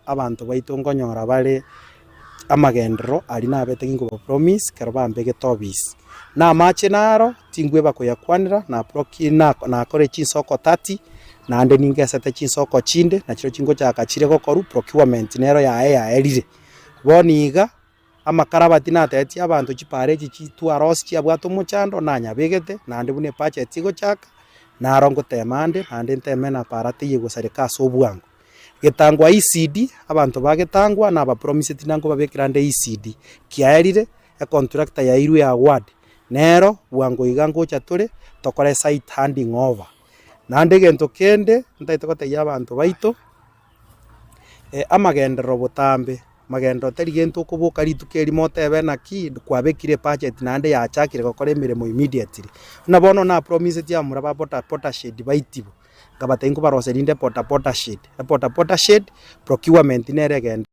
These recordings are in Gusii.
abanto baito nkonyora bare amagenderero aria nabete ginkoba promise ekero bambegete obisi. Na amache naro, tingweba koyakwanera, naproki nakore chinsoko 30, naende ningesete chinsoko chinde, nachirochio chingochaka chire gokorwa, procurement nero yaye yaerire. Bono iga, amakarabati natebetie abanto chipara echi chitwarosi chiabwate omochando, nanyabegete, naende buna ebudget egochaka, naro ngotema ande, naende nteme na para teiyo egosareka ase obwango. Getangwa ECD, abanto ba Getangwa nabapromiseti nankobabekera ande ECD, kiaerire, econtractor yairwe ya ward, nero bwango iga ngocha tore, tokore site handing over. Naende egento kende, ntagete gotebia abanto baito, amagenderero botambe, magenderero tari gento okoboka rituko erimo otebe naki kwabekire ebudget naende yachakire gokora emeremo immediately. Buna bono napromiseti abamura ba boda boda shed baitibo, nkabatebia nkobaroseria rinde boda boda shed, eboda boda shed procurement nere egende.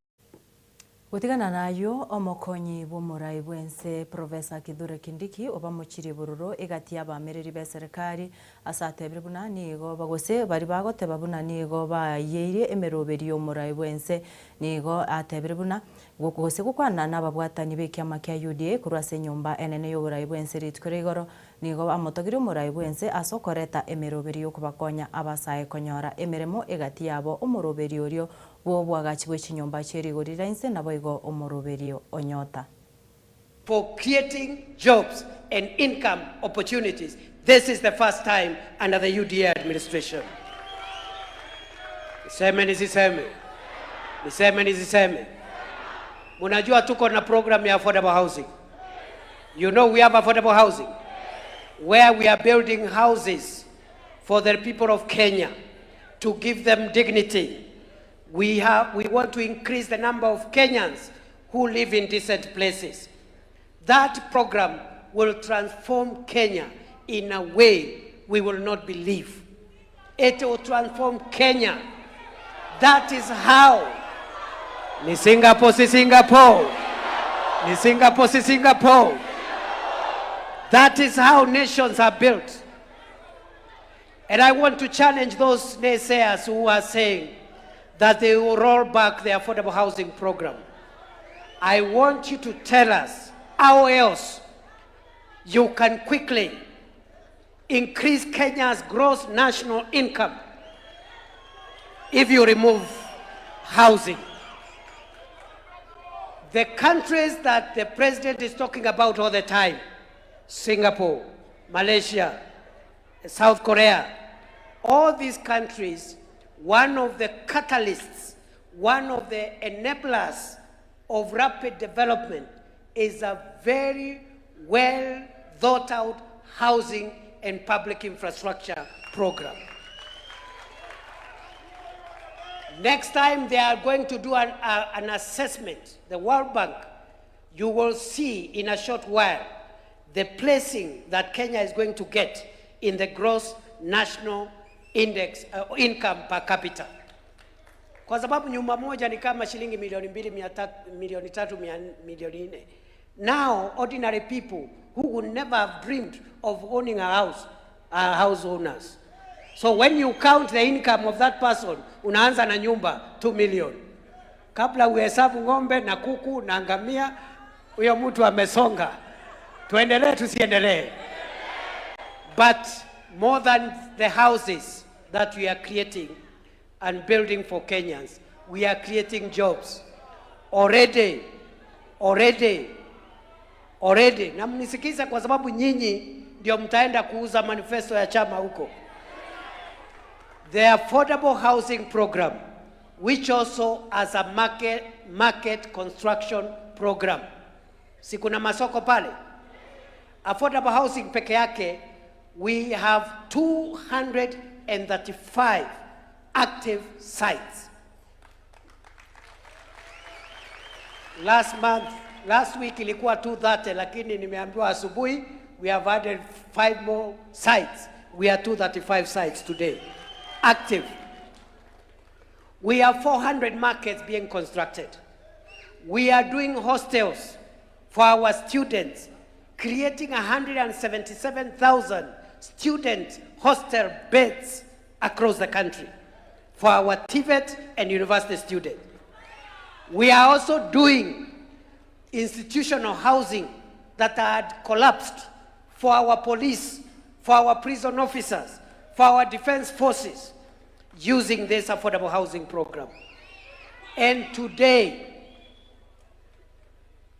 Gotigana nayio, omokonyi bw'omorai bw'ense Professor Kithure Kindiki obamochirie bororo egati y'abamereri b'eserekari ase atebire buna nigo gose baria bagoteba buna nigo bayeirie emeroberi y'omorai bw'ense nigo atebire buna gose gokwana nababwatani b'ekiama kia UDA korwa ase enyomba enene y'oborai bw'ense rituko ria igoro Nigo amotogirie omorai bw'ense ase okoreta emeroberi y'okobakonya abasae konyora emeremo egati yabo, omoroberi orio bw'oboagachi bwe chinyomba chie rigori rira inse, naboigo omoroberi o nyota. For creating jobs and income opportunities, this is the first time under the UDA administration. Niseme nisiseme? Niseme nisiseme? Munajua tuko na program ya affordable housing. You know we have affordable housing where we are building houses for the people of Kenya to give them dignity. We, have, we want to increase the number of Kenyans who live in decent places. That program will transform Kenya in a way we will not believe. It will transform Kenya. That is how. Ni Singapore, si Singapore. Ni Singapore, si Singapore. That is how nations are built. And I want to challenge those naysayers who are saying that they will roll back the affordable housing program. I want you to tell us how else you can quickly increase Kenya's gross national income if you remove housing. The countries that the president is talking about all the time, Singapore, Malaysia, South Korea, all these countries, one of the catalysts, one of the enablers of rapid development is a very well thought out housing and public infrastructure program. Next time they are going to do an, uh, an assessment, the World Bank, you will see in a short while the placing that Kenya is going to get in the gross national index uh, income per capita. Kwa sababu nyumba moja ni kama shilingi milioni mbili mia tatu, milioni tatu mia, milioni nne. Now ordinary people who would never have dreamed of owning a house are house owners. So when you count the income of that person, unaanza na nyumba 2 million. Kabla uhesabu ng'ombe na kuku na ngamia, huyo mtu amesonga. Tuendelee tusiendelee? But more than the houses that we are creating and building for Kenyans, we are creating jobs. Already, already, already. Na mnisikize kwa sababu nyinyi ndio mtaenda kuuza manifesto ya chama huko. The affordable housing program, which also as a market, market construction program. Si kuna masoko pale? Affordable housing peke yake, we have 235 active sites. Last month, last week ilikuwa 230 lakini nimeambiwa asubuhi we have added five more sites. We are 235 sites today. Active. We have 400 markets being constructed. We are doing hostels for our students, creating 177,000 student hostel beds across the country for our TVET and university students. We are also doing institutional housing that had collapsed for our police, for our prison officers, for our defense forces using this affordable housing program. And today,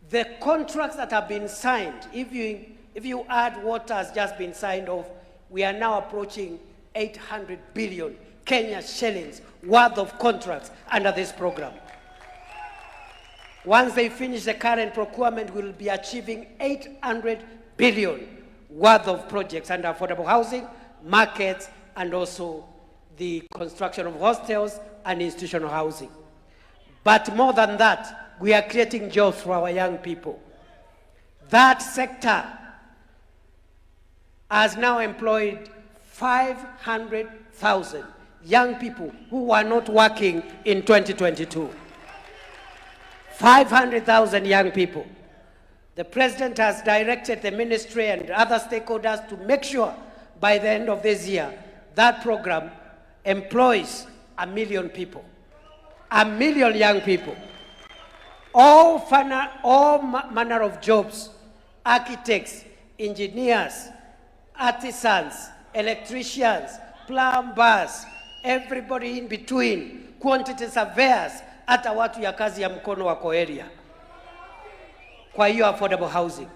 the contracts that have been signed, if you, if you add what has just been signed off, we are now approaching 800 billion Kenya shillings worth of contracts under this program. Once they finish the current procurement, we'll be achieving 800 billion worth of projects under affordable housing, markets, and also the construction of hostels and institutional housing. But more than that, we are creating jobs for our young people. That sector has now employed 500,000 young people who were not working in 2022. 500,000 young people. The president has directed the ministry and other stakeholders to make sure by the end of this year that program employs a million people, a million young people. All, fana, all manner of jobs, architects, engineers, artisans, electricians, plumbers, everybody in between, quantity surveyors, hata watu ya kazi ya mkono wako area kwa hiyo affordable housing.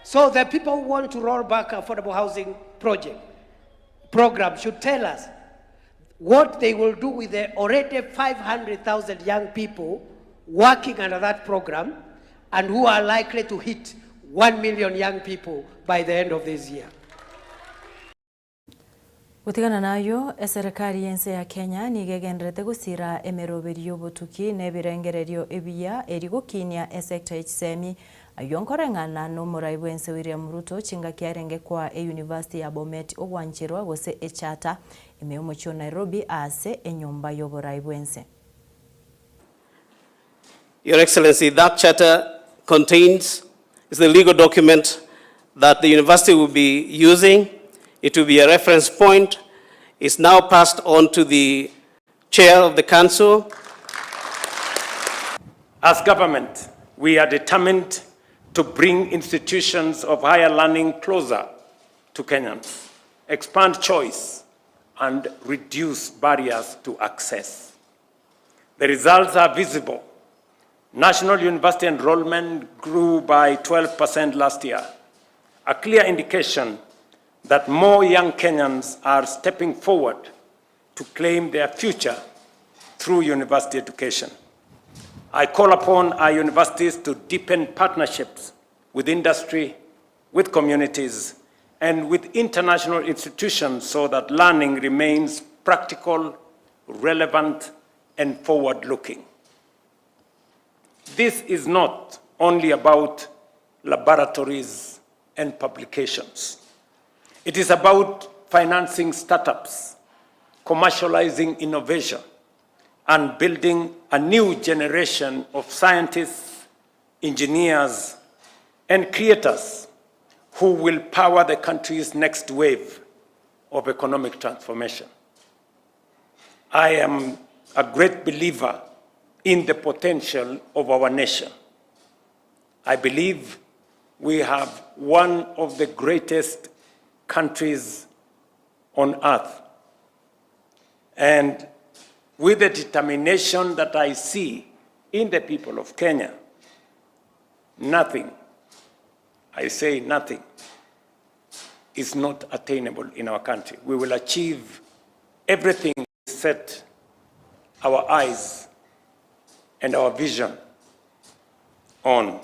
So the people who want to roll back affordable housing project program should tell us what they will do with the already 500,000 young people working under that program and who are likely to hit 1 million young people by the end of this year. Gotigana nayo, eserekari y'ense ya Kenya nigo egendererete gosira emeroberio y'obotuki na ebirengererio ebiya eri gokinia esector ya chisemi. Aywo nkoreng'ana na omorai bw'ense William Ruto chingaki arenge koa eyunivasiti ya Bomet ogwancherwa gose echarter ime y'omochie o Nairobi ase enyomba y'oborai bw'ense. Your Excellency, that charter contains, is the legal document that the university will be using. It will be a reference point. It's now passed on to the chair of the council. As government, we are determined to bring institutions of higher learning closer to Kenyans, expand choice, and reduce barriers to access. The results are visible. National university enrollment grew by 12% last year, a clear indication that more young Kenyans are stepping forward to claim their future through university education. I call upon our universities to deepen partnerships with industry, with communities, and with international institutions so that learning remains practical, relevant, and forward-looking. This is not only about laboratories and publications. It is about financing startups, commercializing innovation, and building a new generation of scientists, engineers, and creators who will power the country's next wave of economic transformation. I am a great believer in the potential of our nation. I believe we have one of the greatest countries on earth. And with the determination that I see in the people of Kenya, nothing, I say nothing, is not attainable in our country. We will achieve everything we set our eyes and our vision on.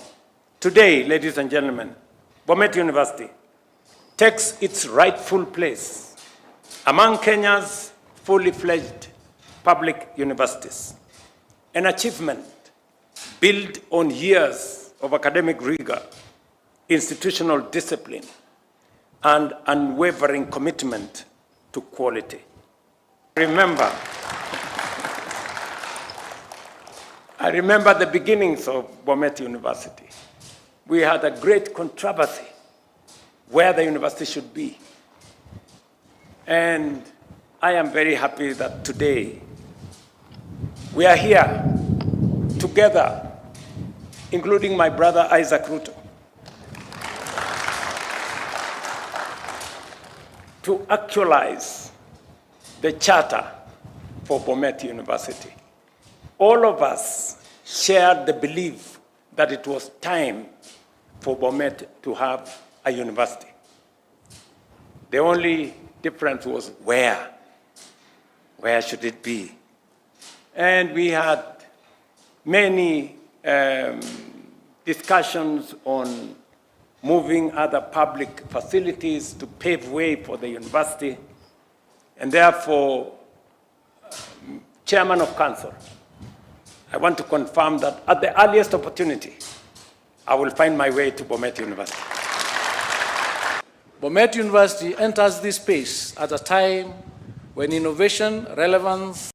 Today, ladies and gentlemen, Bomet University takes its rightful place among Kenya's fully fledged public universities, an achievement built on years of academic rigor, institutional discipline, and unwavering commitment to quality. Remember, I remember the beginnings of Bomet University. We had a great controversy where the university should be. And I am very happy that today we are here together, including my brother Isaac Ruto, to actualize the charter for Bomet University. All of us shared the belief that it was time for Bomet to have a university. The only difference was where. Where should it be? And we had many um, discussions on moving other public facilities to pave way for the university. And therefore, um, Chairman of Council, I want to confirm that at the earliest opportunity, I will find my way to Bomet University. Bomet University enters this space at a time when innovation, relevance,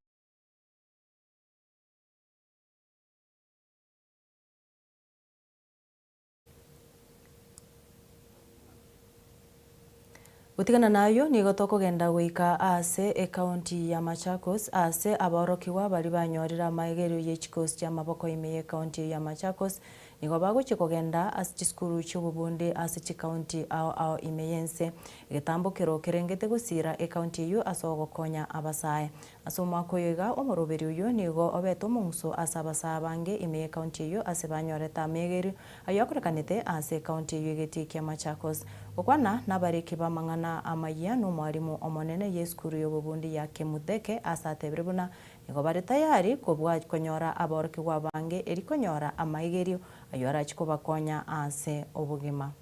Gotigana nayio, nigo tokogenda goika ase ekaunti ya Machakos ase abaorokigwa baria banyorire amaegerio ye chikosi chi'amaboko ime y'ekaunti eyio ya Machakos nigo bagochia kogenda ase chisukuru chi'obobundi ase chikaunti ao ao ime y'ense. Egetambo kero kerengete gosira ekaunti eyio ase ogokonya abasae. Ase omwaka oyo iga, omoroberi oyio nigo obete omong'uso ase abasae abange ime y'ekaunti eyio ase banyorete amegerio ayio akorekanete ase ekaunti eyio egetii kia Machakos. Gokwana nabariki b'amang'ana amayia nomwalimu omonene y'esukuru y'obobundi ya Kemutheke ase atebire buna nigo bare tayari kobua konyora aborokigwa abange eri konyora amaigerio ayio arachie kobakonya ase obogima.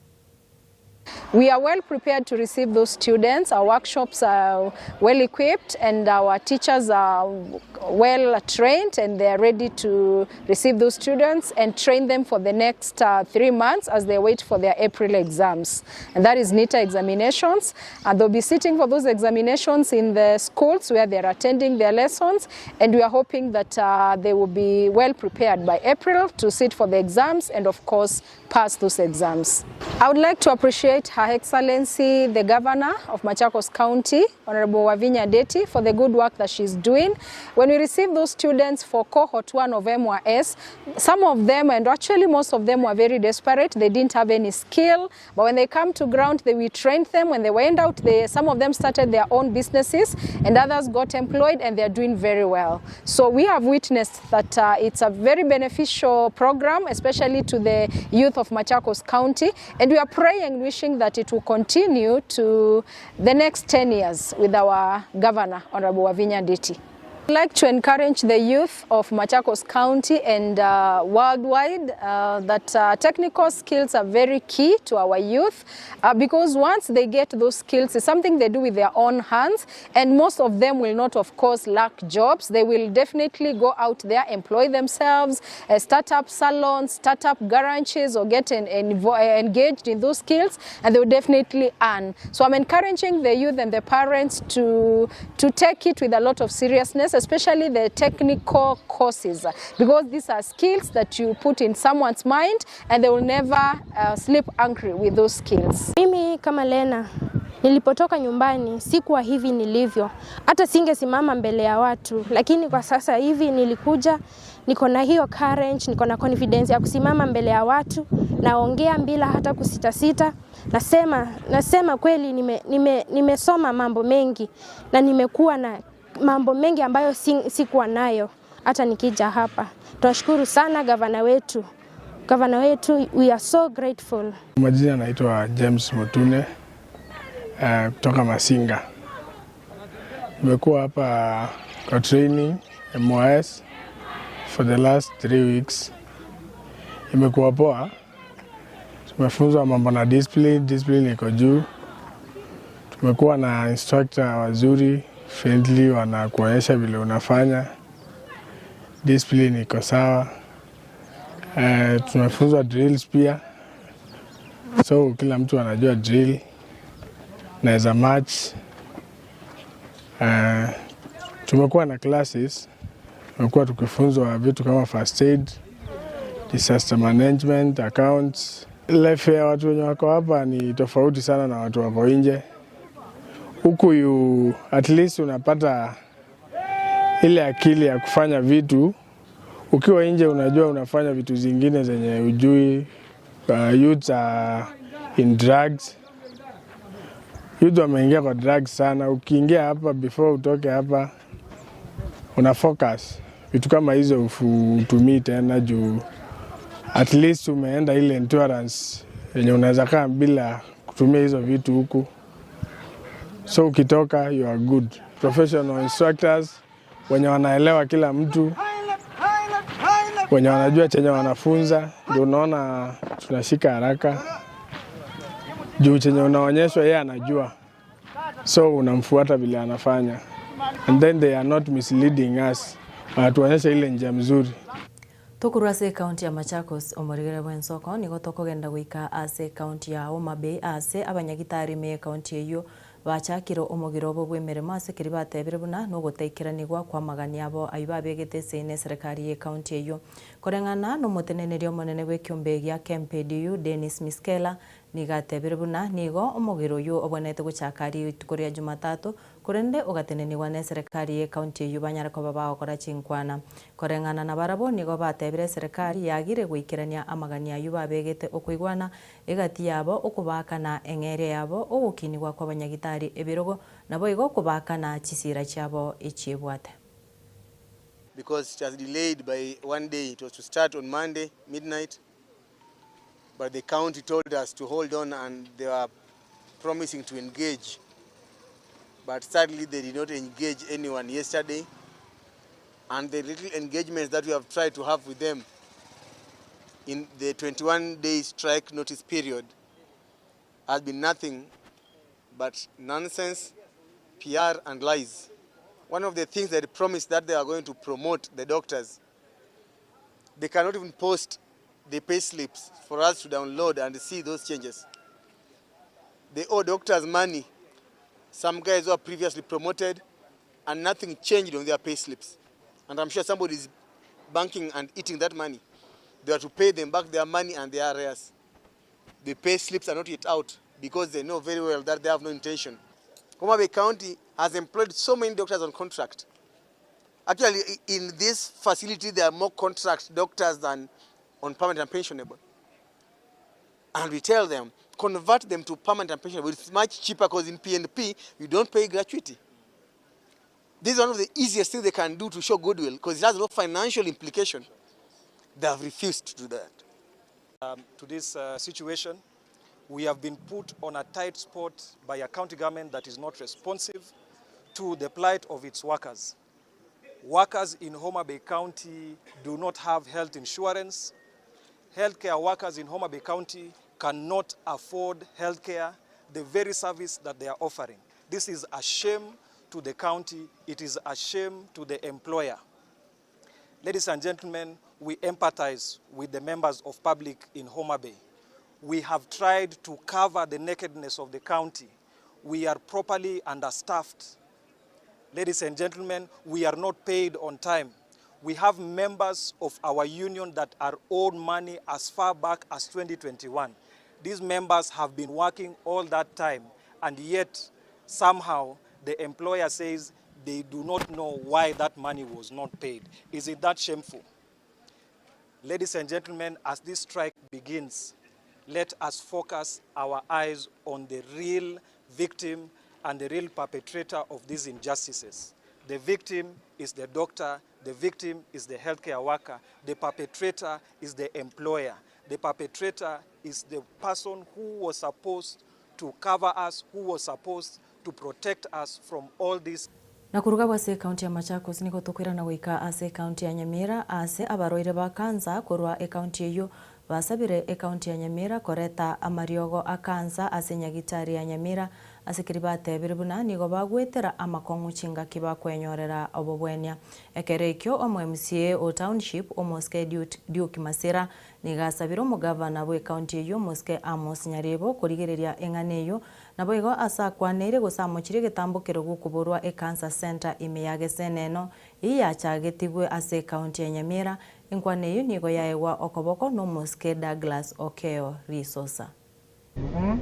We are well prepared to receive those students. Our workshops are well equipped and our teachers are well trained and they are ready to receive those students and train them for the next uh, three months as they wait for their April exams. And that is NITA examinations. And they'll be sitting for those examinations in the schools where they're attending their lessons. And we are hoping that uh, they will be well prepared by April to sit for the exams and of course pass those exams. I would like to appreciate Her Excellency the Governor of Machakos County, Honorable Wavinya Ndeti, for the good work that she's doing. When we received those students for cohort 1 of MYS, some of them, and actually most of them, were very desperate. They didn't have any skill, but when they come to ground, they, we trained them. When they went out, they, some of them started their own businesses and others got employed and they're doing very well. So we have witnessed that uh, it's a very beneficial program, especially to the youth of Machakos County. And we are praying and wishing that it will continue to the next 10 years with our governor, Honorable Wavinya Ndeti. I'd like to encourage the youth of Machakos County and uh, worldwide uh, that uh, technical skills are very key to our youth uh, because once they get those skills, it's something they do with their own hands, and most of them will not, of course, lack jobs. They will definitely go out there, employ themselves, uh, start up salons, start up garages, or get en en engaged in those skills, and they will definitely earn. So I'm encouraging the youth and the parents to, to take it with a lot of seriousness, especially the technical courses, because these are skills that you put in someone's mind and they will never uh, sleep angry with those skills. Mimi kama Lena nilipotoka nyumbani sikuwa hivi nilivyo, hata singesimama mbele ya watu, lakini kwa sasa hivi nilikuja, niko na hiyo courage, niko na confidence ya kusimama mbele ya watu, naongea bila hata kusitasita. Nasema, nasema kweli nimesoma nime, nimesoma mambo mengi na nimekuwa na mambo mengi ambayo sikuwa nayo hata nikija hapa. Tunashukuru sana gavana wetu, gavana wetu, we are so grateful. Majina naitwa James Mutune eh, kutoka Masinga. Nimekuwa hapa kwa training MYS for the last three weeks. Imekuwa poa, tumefunzwa mambo na discipline, discipline iko juu. Tumekuwa na instructor wazuri friendly, wanakuonyesha vile unafanya. Discipline iko sawa. Eh, tumefunzwa drills pia so kila mtu anajua drill, naweza match. Uh, tumekuwa na classes, tumekuwa tukifunzwa vitu kama first aid, disaster management, accounts. Life ya watu wenye wako hapa ni tofauti sana na watu wako nje. Huku you at least unapata ile akili ya kufanya vitu. Ukiwa nje unajua unafanya vitu zingine zenye hujui. Youths are in drugs. Youth wameingia kwa drugs sana. Ukiingia hapa before utoke hapa una focus vitu kama hizo utumii tena juu at least umeenda ile endurance yenye unaweza kaa bila kutumia hizo vitu huku, so ukitoka you are good. Professional instructors wenye wanaelewa kila mtu, wenye wanajua chenye wanafunza, ndio unaona tunashika haraka juu chenye unaonyeshwa yeye anajua, so unamfuata vile anafanya, and then they are not misleading us, wanatuonyesha ile njia mzuri. Tokorwa ase ekaunti ya Machakos, omorigere bw'ensoko nigo tokogenda goika ase ekaunti ya Homa Bay ase abanyagitari ime y'ekaunti eyio bachakire omogiro obo bw'emeremo ase keria batebire buna nogotaikeranigwa kw'amagani abo ayio babegete esegi n'eserekari y'ekaunti eyio. Koreng'ana nomoteneneri omonene bw'ekiombe gia KMPDU Dennis Miskellah nigo atebire buna nigo omogiro oyio obwenerete gochaka rituko ria Jumatatu Korende ogatenenigwa neserekari y'ecounty eyio banyare koba bagokora chinkwana. Koreng'ana nabarabwo nigo batebire eserekari yagire goikerania amagani ayio babegete okoigwana egati yabo okobaakana eng'eria yabo ogokinigwa kw'abanyagitari ebirogo naboigo okobaakana chisira chiabo echiebwate. Because it has delayed by one day. It was to start on Monday midnight, but the county told us to hold on and they were promising to engage. But sadly, they did not engage anyone yesterday. And the little engagements that we have tried to have with them in the 21-day strike notice period has been nothing but nonsense, PR and lies. One of the things that they promised that they are going to promote the doctors, they cannot even post the pay slips for us to download and see those changes. They owe doctors money. Some guys who are previously promoted and nothing changed on their pay slips. And I'm sure somebody is banking and eating that money. They are to pay them back their money and their arrears. The pay slips are not yet out because they know very well that they have no intention. Homa Bay County has employed so many doctors on contract. Actually, in this facility, there are more contract doctors than on permanent and pensionable. And we tell them, convert them to permanent and pensionable. It's much cheaper because in PNP, you don't pay gratuity. This is one of the easiest things they can do to show goodwill because it has no financial implication. They have refused to do that. To this situation, we have been put on a tight spot by a county government that is not responsive to the plight of its workers. Workers in Homa Bay County do not have health insurance. Healthcare workers in Homa Bay County cannot afford healthcare, the very service that they are offering. This is a shame to the county. It is a shame to the employer. Ladies and gentlemen, we empathize with the members of public in Homa Bay. We have tried to cover the nakedness of the county. We are properly understaffed. Ladies and gentlemen, we are not paid on time. We have members of our union that are owed money as far back as 2021. These members have been working all that time, and yet somehow the employer says they do not know why that money was not paid. Is it that shameful? Ladies and gentlemen, as this strike begins, let us focus our eyes on the real victim and the real perpetrator of these injustices. The victim is the doctor, the victim is the healthcare worker, the perpetrator is the employer. The perpetrator is the person who was supposed to cover us, who was supposed to protect us from all this. Na koruga ase ekaunti ya Machakos nigo tokoirana goika ase ekaunti ya Nyamira ase abarwaire ba kansa korwa ekaunti eyio basabire ekaunti ya Nyamira koreta amariogo a kansa ase nyagitari ya Nyamira ase keria batebire buna nigo bagwetera amakong'u chingaki bakwenyorera obobwenia. Ekero ekio omo MCA o Township omosike Duke Masira nigo asabire omogavana bw'ekaunti eyio omosike Amos Nyaribo korigereria eng'ana eyio Naboigo ase akwaneire gose amochirie egetambokero gokoborwa eCancer Centre ime ya Geseneno, eyio yachagetigwe ase ecounty ya Nyamira, enkwana eyio nigo yaegwa okoboko nomosike Douglas Okeo Risosa. Moraa,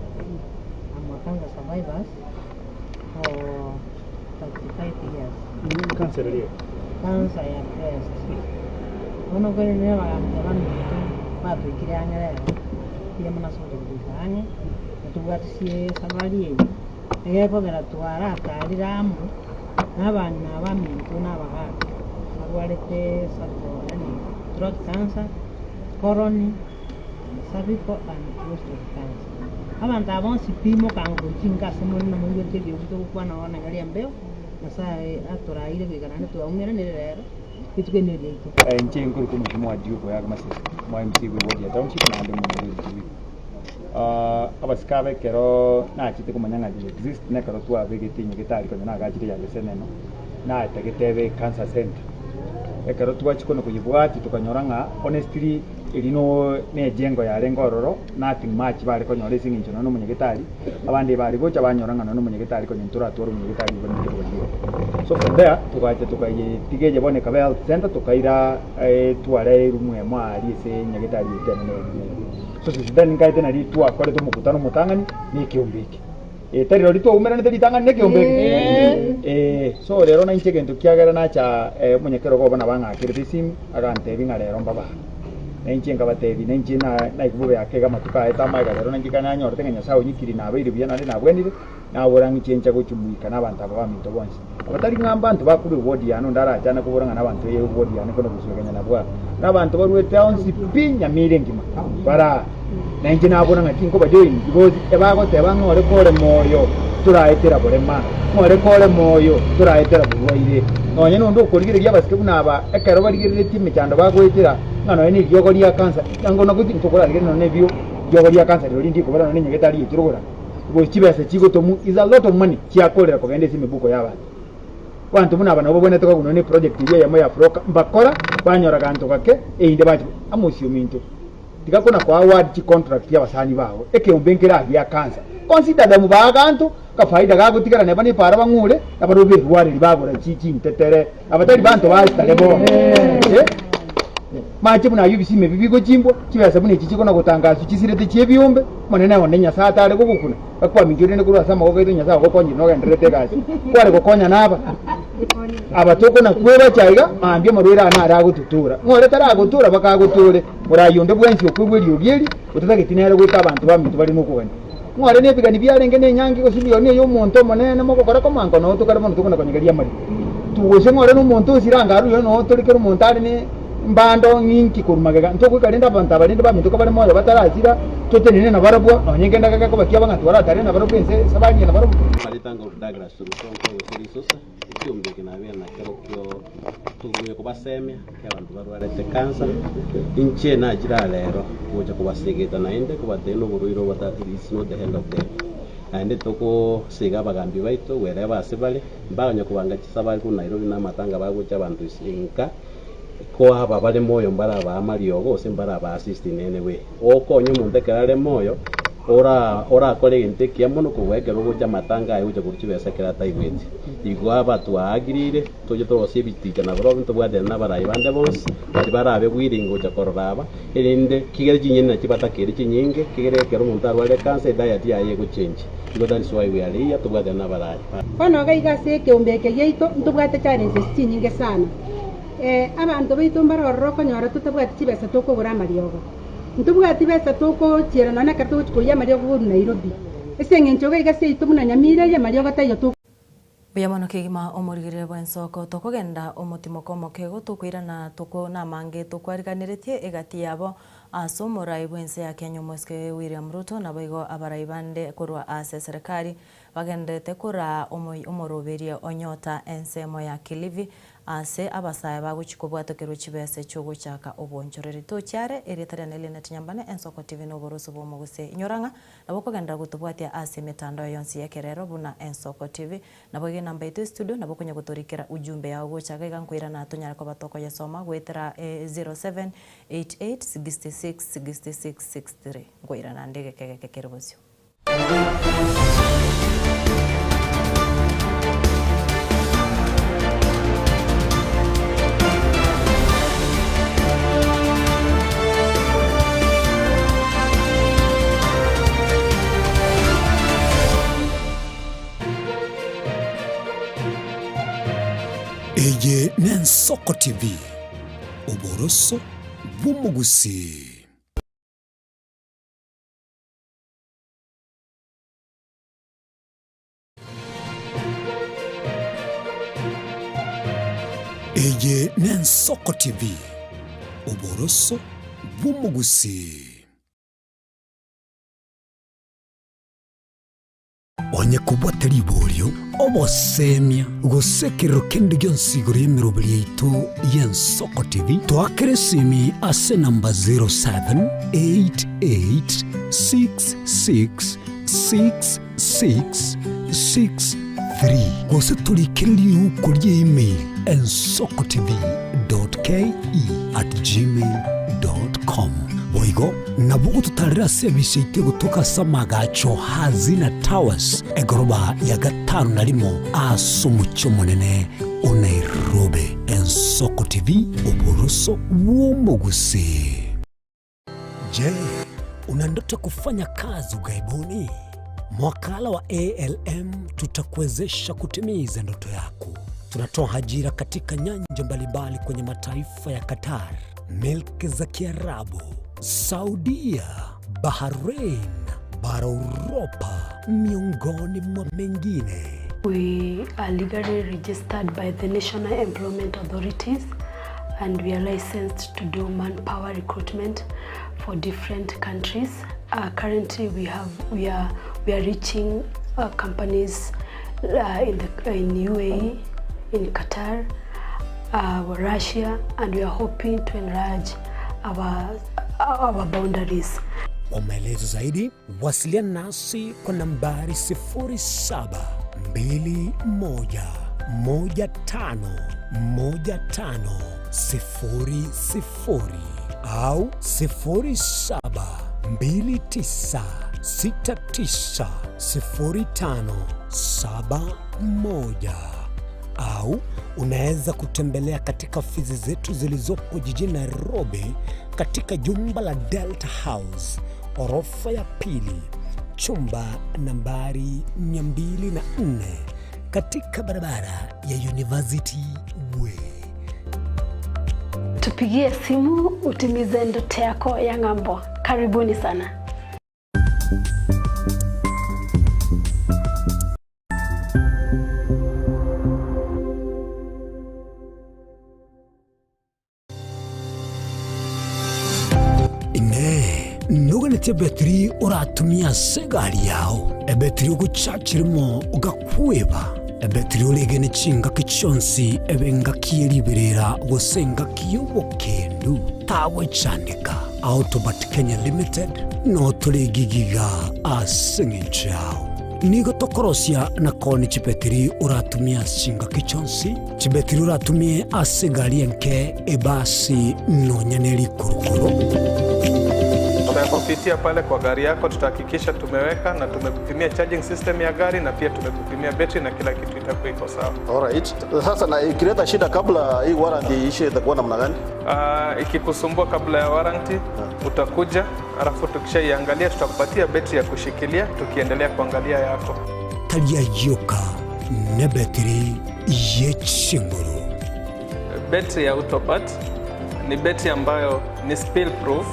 I'm a cancer survivors for 35 years. Cancer ya breast. Bono korende abagambi abaminto batoikire ang'e rero, mbuya mono ase ogocha gotoika ang'e, na tobwatisie esabari eye, egekogera twaratarire amo na abang'ina abaminto na abagaka barwarete cervical yaani throat cancer, colon, cervical and prostate cancer. Abanto aba bonsi pi mokanga gochia inka ase more na moigwete eriogi togokwana bono iga ri'embeo, Nyasaye atoraire goika naende twaumeranire rero, rituko eri neriaito. Inche nkorokwa Mheshimiwa Duke Oyag Masese, mwa MC bwe ward ya Township naende omonto bwe Rituri. Abasike aba ekero nachete komanya ng'a they exist na ekero twabegete nyagetari konya nagachire ya Geseneno, natagete ebe cancer center. Ekero twachia kona koyebwatia tokanyora ng'a honestly eri no ne ejengo yarenge ororo nothing much bare konyora ase eng'encho nonya na omonyagetari, abande bare gocha banyora ng'a nonya na omonyagetari konya ntoratware omonyagetari igo naki tokonyora. So from there togacha tokayetiga eye bono ekaba health center tokaira etware eroom emo aaria ase nyagetari yaito enene ya Nyamira. So since then nkaete nari twakorete omokutano omotang'ani na ekeombe eke. Eh, tari rirorio twaumeranete ritang'ani na ekeombe eke? Eh, so rero nainche egento kiagera nacha omonyakerogo obo nabo ang'akerete esimi, agantebia ng'a rero mbabaa. Na inche nkabatebia, na inche naigwa bobe ake iga amatuko aye tamaega rero, na inche ekero nanyorete ng'a Nyasae onyikirie nabeire buya naende nabwenire, nabora ng'a inche ncha gochumuika nabanto aba baminto bonsi. Abatari ng'a mbanto bakorwa ewodi yane, onde arachane kobora ng'a nabanto eye ewodi yane kona gosuegenya nabwo aa. Nabanto baruete onsi pi Nyamira engima, bare aa. Na inche nabora ng'a tinkobajoin, because ebagoteba ng'a ore kore moyo toraetera borema, ng'a ore kore moyo toraetera borwaire. Nonye nonde okorigereria abasike buna aba, ekero barigereretie emechando bagoetera, ng'a nonye neriogo ria cancer, ango nabo ntokorarigereria nonye nebio riogo ria cancer rirorio ndikobora nonye nenyagetari yaitire ogora, because chibesa chigotomwa is a lot of money chiakorera kogenda ase emebuko y'abanto. Abanto buna aba nabo babwenerete kogwa nonye ne project eria eyemo ya Froka, mbakora, banyora ganto gake, erinde bache amosie ominto. Tiga kona koa award chicontract abasani bao, ekeombe nkere agia cancer. Consider them baa aganto kafaida gagotigara neba nepara bang'ure nabarobwo berwareri bagora chi chintetere abatari banto basitare bono. Eh? Mache buna ayio ebisima ebi bigochimbwa, chibesa buna echi chikona gotangaswa chisirete chi'ebiombe, Omonene one Nyasae atare gogokuna, gakwaminchorire rende korwa ase amaboko aito Nyasae ogokonyire nogendererete egasi. Kware gokonya naba aba tokona kwebacha iga, mambia amarwaire aya naro agototoora. Ng'a ore taragotoora bakagotore. Moraai onde bwensi okoigwa eriogi eri, otatageti nere goika abanto baminto bare nokogania. Ng'a ore nebigani biarenge nenyangi gose milioni ey'omonto omonene mogokora komanka noo tokare bono tokona konyegeria amariko. Gose ng'a ore nomonto osire anga arure noo tore kera omonto are ne mbando ng'inki korwa magega. Ntogoika rende abanto aba rende baminto kabare moyo batarasira, totenene nabarabwo, nonye nkende gekoba kiaba ng'a twaratare nabarabwo ense esabari eye nabarabwo. Amareta ngo Douglas Torusonko gose Risosa, ekiombe eke nabere nakerokio tokonya kobasemia ki abanto barwarete cancer. Inche nachire aa rero gocha kobasegeta naende kobatebia na oborwaire obo it's not the end of death. Naende tokosega abagambi baito wherever ase bare, mbaganya kobanga chisabari korwa Nairobi na amatanga bagocha abanto ase nka, ko aba bare moyo mbarabaa amariogo gose mbarabaa assist in any way. Okonye omonto ekero are moyo, ora orakore egento ekiya mono kobua ekero ogocha amatanga aye ogocha korwa chibesa ekero ataigweti. Igo aba twaagirire, toche torosie ebiticha nabarobwo ntobwatane na abarai bande bonsi, baria barabe willing gocha korora aba, erinde kigere chinyeni nachio batakere chinyinge, kigere ekero omonto arwarire cancer ediet yaye egochange. Igo that is why we are here, tobwatane na abarai. Bono iga iga ase ekeombe eke giaito ntobwate challenges chinyinge sana. Abanto baito mbare ororo okonyora totabwati chibesa tokogora amariogo. Ntobwati besa tokochiera nonya ekero togochia koiyia amariogo korwa Nairobi. Ase eng'encho iga iga seito buna Nyamira eye amariogo taiyo to. Mbuya mono kegima omorigereria bw'ensoko, tokogenda omotimoko omoke igo tokoirana toko namange tokwariganeretie egati yabo ase omorai bw'ense ya Kenya omosike William Ruto naboigo abarai bande korwa ase eserekari bagendererete koraa omoroberio onyota ensemo ya Kilifi Aase abasae bagochia kobwatokerwa chibesa chi'ogochaka obonchoreri. Tochiare, erieta riane Linet Nyambane, Ensoko TV na oboroso bw'omogusii. Inyora ng'a nabo okogenderera gotobwatia ase emetandao yonsi y'ekerero buna Ensoko TV. Naboigo enamba yaito estudio nabo okonya gotorikera ujumbe yao gocha iga iga nkoirana tonyare koba tokoyesoma goetera 0788 66 66 63. Nkoirana nde egeke egeke kere bosio. Eye n'Ensoko TV. Oboroso bw'omogusii. Eye n'Ensoko TV, oboroso bw'omogusii. Onye kobwate riborio, obosemia, gose ekerero kende gionsi igoro y'emeroberi yaito y'Ensoko TV, toakere esimi ase enamba 0788666663 gose torikere riuko rie email ensokotv.ke@gmail.com. Boigo Nabo gototarera ase ebise yaito egotoka ase amagacho Hazina Towers, egoroba ya gatano na rimo ase omochie omonene o Nairobi. Ensoko TV, oboroso bw'omogusii. Je, una ndoto ya kufanya kazi ughaibuni? Mwakala wa ALM tutakuwezesha kutimiza ndoto yako. Tunatoa ajira katika nyanja mbalimbali kwenye mataifa ya Qatar, milki za Kiarabu, Saudia, Bahrain, bara Uropa, miongoni mwa mengine. We are legally registered by the National Employment Authorities and we are licensed to do manpower recruitment for different countries. Uh, currently we have we are we are reaching uh, companies uh, in the in UAE, in Qatar, uh, Russia and we are hoping to enlarge our, our boundaries. Kwa maelezo zaidi wasiliana nasi kwa nambari 0721151500 au 0729690571 au unaweza kutembelea katika ofisi zetu zilizopo jijini Nairobi katika jumba la Delta House orofa ya pili chumba nambari 204 katika barabara ya University Way. Tupigie simu utimize ndoto yako ya ng'ambo. Karibuni sana. Inee! Noganetie ebetiri oratumie ase egari yao, ebetiri ogochachirimo ogakweba, ebetiri oregene chingaki chionsi ebe engaki ye riberera gose engaki y'obokendu? Tagwechandeka. Autobat Kenya Limited notore egigiga ase engencho yao. Nigo tokorosia na koonia chibetiri oratumie ase chingaki chionsi, chibetiri oratumie ase egari enke, ebasi, nonya ne rikurukuru. Tutakupitia pale kwa gari yako, tutahakikisha tumeweka na tumekupimia charging system ya gari na pia tumekupimia betri na kila kitu itakuwa iko sawa. Alright. Sasa na ikileta shida kabla hii warranty iishe itakuwa namna gani? Uh, ikikusumbua kabla ya warranty utakuja, alafu tukishaiangalia tutakupatia betri ya kushikilia tukiendelea kuangalia yako. Tari ayio nebetiri ye chinguru. Betri ya Autopat ni betri ambayo ni spill proof,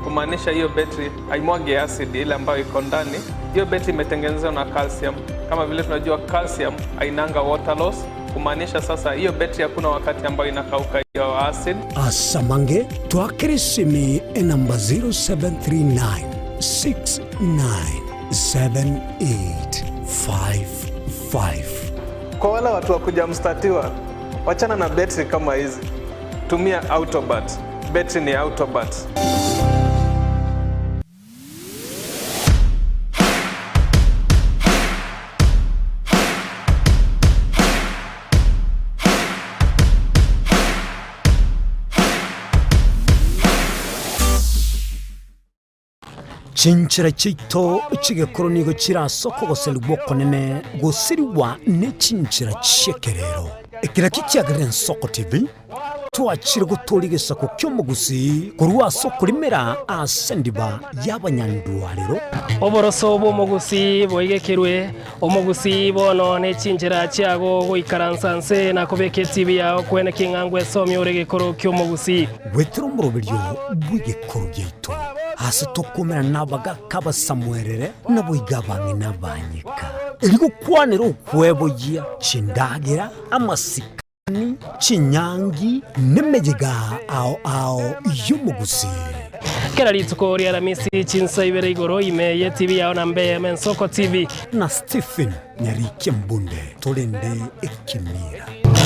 kumaanisha hiyo betri haimwagi acid ile ambayo iko ndani. Hiyo betri imetengenezwa na calcium. Kama vile tunajua calcium hainanga water loss, kumaanisha sasa hiyo betri hakuna wakati ambayo inakauka hiyo acid. Asamange twakere esimi enamba 0739 697855. Kwa wale watu wa kuja mstatiwa, wachana na betri kama hizi, tumia Autobat. Betri ni Autobat. Chinchera chiaito chi'egekoro nigo chire ase okogoserigwa okonene gosirigwa ne chinchera chi'ekerero. Eke nakio kiagerire Ensoko TV. Twachire gotooria egesaku ki'omogusii korwa ase okorimera ase endiba y'abanyandwarero. Oboroso bw'omogusii boigekerwe, omogusii bono ne chinchera chiago goikaransa nse na kobeka etibi yao kwene king'a ngwesomia ore egekoro ki'omogusii. Goetera omoroberio bw'egekoro giaito, ase tokomerana nabagaaka abasamuerere, naboigo abang'ina abanyeka, erio gokwanera okweboyia chindagera, amasika, Chinyangi nemeyega ao ao y'omogusii. Kera rituko ria Aramisi chinsa ibere igoro ime ye TV yao na mbe Mensoko TV. Na Stephen Nyarikia Mbunde torende ekemira.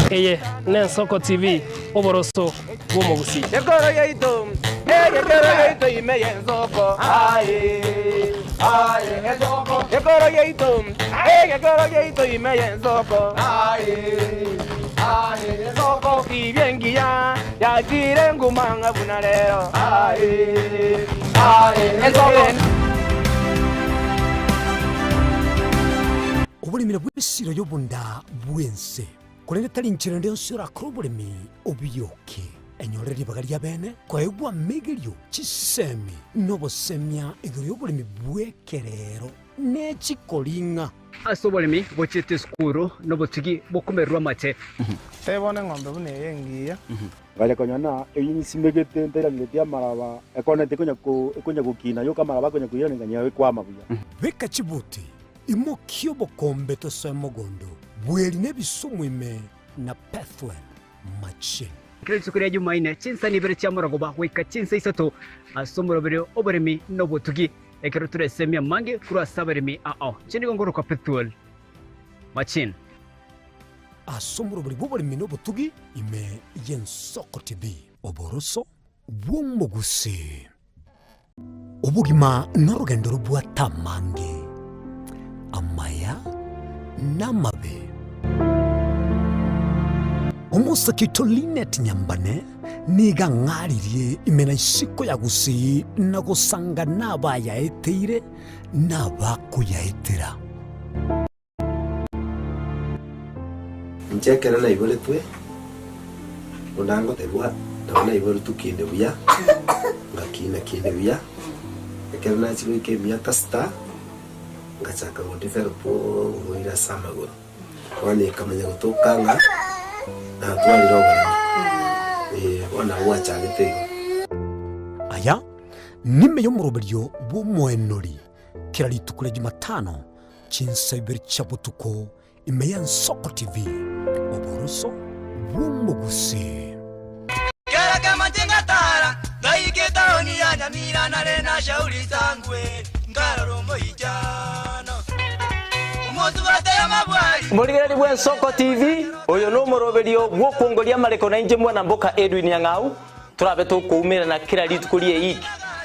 Eye n'Ensoko TV, oboroso bw'omogusii. Ekoro yaito, egekero yaito ime y'ensoko, aye, aye, ensoko. Ekoro yaito, egekero yaito ime y'ensoko, aye, aye, ensoko. Tibia engiya yachire nguma ng'a buna rero, aye, aye, ensoko. Oboremi nabwo esiro y'obonda bw'ense. Korende tari inchera ende yonsi orakore oboremi obioke. Enyore ribaga ri'abeene koegwa amegerio, chisemi, na obosemia igoro y'oboremi bw'ekerero ne chikoring'a. Ase oboremi bochiete esukuru nobotugi bokomererwa amate. Tebona eng'ombe buna eye engiya. Ngacha konyora ng'a eyio nsimegete ntairaneretie amaraba, ekoneti ekonya ko ekonya gokina yoka amaraba akonya koirana nkanyora ekwama buya. Beka chibuti Imokia obokombe tosoe mogondo bw'eri nebisumu ime na Pethuel machine. Kera rituko ria Jumaine, chinsa ibere chia morogoba goika chinsa isato ase omoroberi oboremi na obotugi, ekero toresemie amange korwa ase abaremi ao. Inche nigo nkorokwa Pethuel Machine. Ase omoroberi bw'oboremi na obotugi ime y'Ensoko TV. Oboroso bw'omogusii. Obogima norogendo robwate amange, amaya na amabe. Omosake oito Linet Nyambane nigo ang'aririe ime na isiko ya Gusii na gosanga nabayaeteire na abakoyaetera. Inche ekero naiboretwe, buna ngotebwa, nabo naiboretwe kinde buya, ngakina kinde buya, ekero nachia goika emiaka sita, ngachaka go develop oborwaire ase amagoro. Bono ekamanya gotoka ng'a natwarire oboremo, eh, bono nabo gwachagete igo. Aya nime y'omoroberio bw'omoenori kera rituko ria Jumatano Chinsa ibere chia botuko ime y'Ensoko TV, oboroso bw'omogusii. Kera kemanche ngatara, ngaika etaoni ya Nyamira nare na Shauri Sangwe, nkarora omoichano. Omosubati amabwari. Morigereria bw'Ensoko TV, oyo nomoroberio bw'okwongoria amareko na inche mwana mboka Edwin Nyang'au, Torabe tokoumerana kera rituko ri'eiki,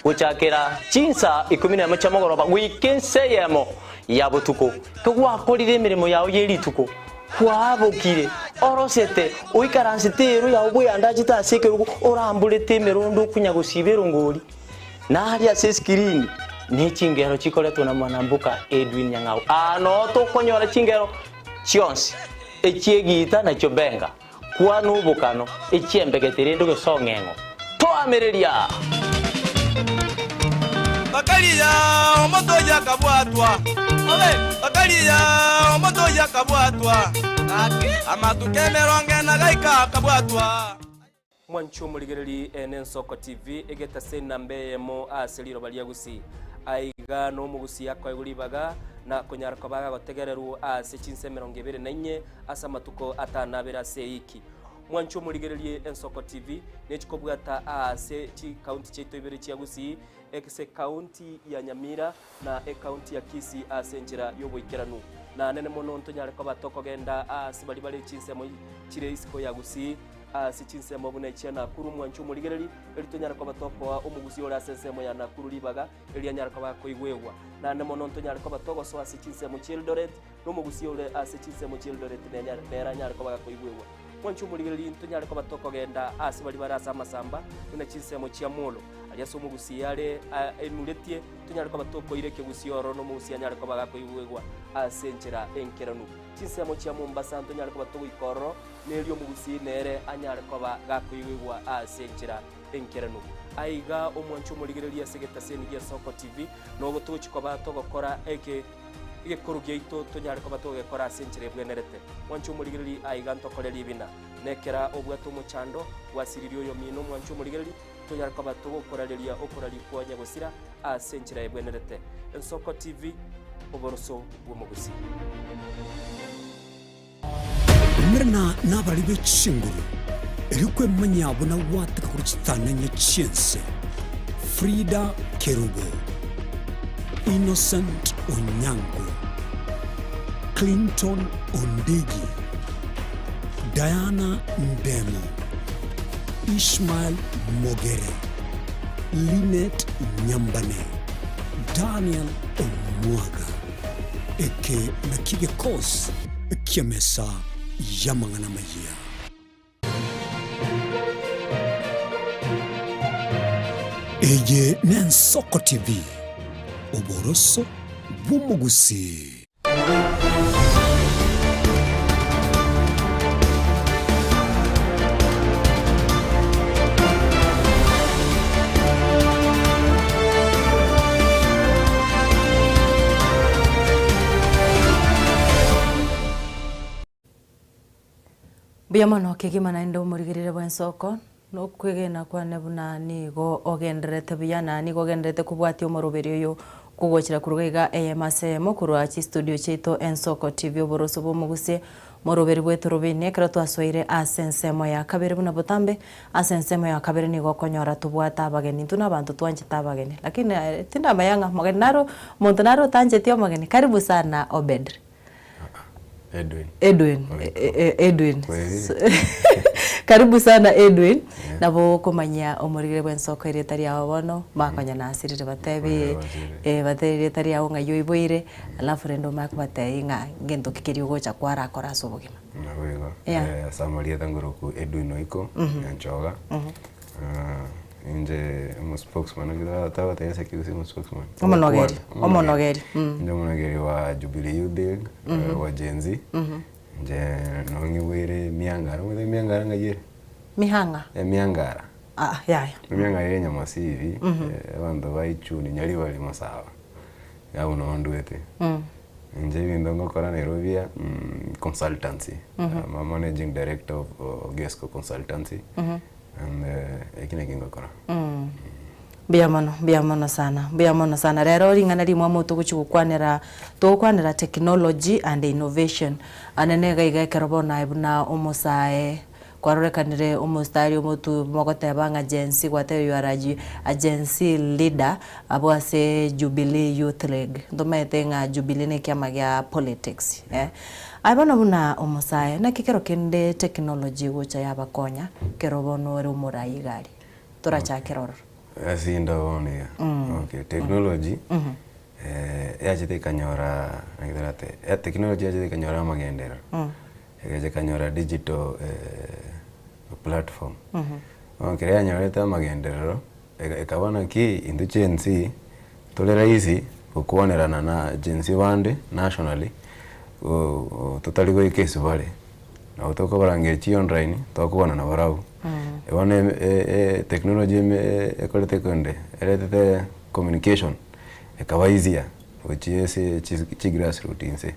gochakera chinsa ikomi nemo chia mogoroba goika ensa eyemo ya botuko. Kegwakorire emeremo yao ye rituko, kwabokire, orosete, oikaransete eero yao bweandachete ase ekerogo, oramborete emerondo okonya gosiba erongori, na aria ase esikirini ne chingero chikoretwa na mwanamboka Edwin Nyang'au. Aa noo tokonyora chingero chionsi, echi'egiita na chiobenga. Kwana obokano, echiembegete rende ogesong'eng'o. Toamereria! Bakaria omonto oyio akabwatwa, bakaria omonto oyio akabwatwa, amatuko emerongo ena gaika akabwatwa. Mwanche omorigereri ene Ensoko TV egetase enamba eyemo ase riroba ria Gusii. Aiga nomogusii akoegwa ribaga na konyara koba agotegererwa ase chinsa emerongo ebere na inye ase amatuko atano abere ase eiki. Mwanche omorigererie Ensoko TV nechikobwata aase chikaunti chiaito ibere chia Gusii ase ekaunti ya Nyamira na ekaunti ya Kisii ase enchera y'oboikeranu. Na nene mono ntonyare koba tokogenda aase baria bare chinsemo chire isiko ya Gusii Ase chinsemo buna echia Nakuru, mwanche omorigereri, erio tonyare koba tokoa omogusii ore ase ensemo ya Nakuru ribaga, erio anyare koba akoigwegwa. Naende mono ntonyare koba togosoa ase chinsemo chi'Eldoret, na omogusii ore ase chinsemo chi'Eldoret nere anyare koba gakoigwegwa. Mwanche omorigereri, ntonyare koba tokogenda ase baria bare ase amasamba, buna chinsemo chia Molo. Aria ase omogusii are aimuretie, tonyare koba tokoira ekegusii ororo na omogusii anyare koba gakoigwegwa ase enchera enkeranu. Chinsemo chia Mombasa ntonyare koba togoika ororo, na erio omogusii nere anyare koba gakoigwegwa ase enchera enkeranu. Aiga omwanche omorigereria ase egetaseni gia Soko TV, nobo togochia koba togokora eke egekoro giaito tonyare koba togegekora ase enchera ebwenerete. Mwanche omorigereria aiga ntokore ribina. Nekera obwate omochando, gwasiririe oyomino omwanche omorigereria, Tonyare koba togokorareria okorarikwa nyagosira ase enchera ebwenerete. Ensoko TV, oboroso bw'omogusii. Umerana nabari be chinguru, erio kwemanyia buna gwateka korwa chitananya chi'ense. Frida Kerubo, Innocent Onyango, Clinton Ondigi, Diana Ndemo, Ishmael Mogere, Linet Nyambane, Daniel Omwaga. Eke nakio gekosi ki'emesa y'amang'ana amayia. Eye n'Ensoko TV, oboroso bw'omogusii. Mbuya mono kegima naende omorigerere bw'ensoko, nokwegena kwane buna nigo ogendererete buya na nigo ogendererete kobwatia omoroberi oyo kogochera korwa iga eyemo ase eyemo korwa chistudio chiaito Ensoko TV oboroso bw'omogusie moroberi bw'etorobini ekero twasoire ase ensemo ya kabere buna botambe ase ensemo ya kabere nigo okonyora tobwate abageni intwe na abanto twanchete abageni lakini tindamanya ng'a mogeni naro omonto naro otancheti omogeni karibu sana Obed. Edwin. Edwin, Edwin. Karibu sana Edwin. Nabo okomanyia omorigere bw'ensoko erieta riao bono, bakonya nasirire batebi eh, batebi erieta riao ng'ai oiboire, alafu rende omanye kobatebia ng'a ngento ki keria ogocha kwarakora ase obogima. Nabo igo. Yeah. Eh, ase amarieta ngoroku Edwin Oiko, Nyanchoga. Inche omo spokesman ekero togoteba ase ekegusii omo spokesman. Omonogeri, omonogeri, mm. Inche omonogeri wa Jubilee Youth League, wa Gen Z. Inche nabo ng'iboire Miangara, omanyete Miangara ng'ai ere? Mihang'a? Emiangara. Ah yaya. Emiangara ere Nyamasibi, abanto ba Ichuni, Nyaribari, Masaba, iga abwo nabo ndwete. Inche ebinto ngokora Nairobi aa, consultancy, I'm a managing director of Ogesco consultancy. And eki nakio ngokora. Mbuya mono, mbuya mono sana, mbuya mono sana. Rero ring'ana rimwamo togochia gokwanera, togokwanera technology and innovation. Ane niga iga ekero bono aye buna omosae kwarorekanire omostari omotwe mogoteba ng'a Gen Z gwatebire you are a a Gen Z leader abwo ase Jubilee Youth League. Ntomaete ng'a Jubilee na ekiama gia politics eh. Aye bono buna omosae, naki kero kende technology egocha yabakonya kero bono ore omorai iga aria? Torachakere ororo. Ase inde bono iga, okay, technology yachete ekanyora naki toratebe, technology yachete ekanyora amagenderero, egacha ekanyora digital platform. Bono ekero yanyorete amagenderero, ekaba naki intwe chensi Tore rahisi gokwanerana na jinsi bande nationally totari goika esibare, nabo tokobarangeria chionline tokwana nabarabwo. Bono technology ekorete konde eretete communication ekaba easier gochia ase chigrassroot inse.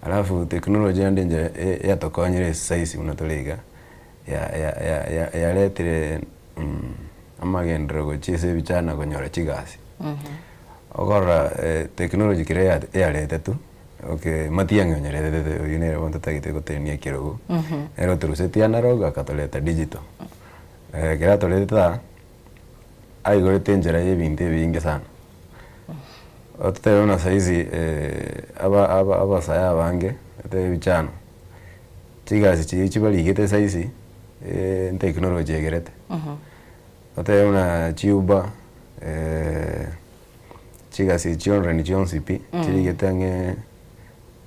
Alafu technology ende inche yatokonyire ase saisi buna tore iga, yaretire amagenderero gochia ase ebichana konyora chigasi. Okorora technology kere yaretetwe, okay Matiang'i onyeretete oyio nere bono totagete gotenenia ekerogo, nere otorusetie analog akatoreta digital. Ekero atoretete aa, aigorete enchera ya ebinto ebinge sana. Ototebe buna saizi abasae abange, totebe ebichana. Chigasi chiria chibarigete saisi technology egerete. Otebe buna chiuber, chigasi echi chionline chionsi pi, chirigete ang'e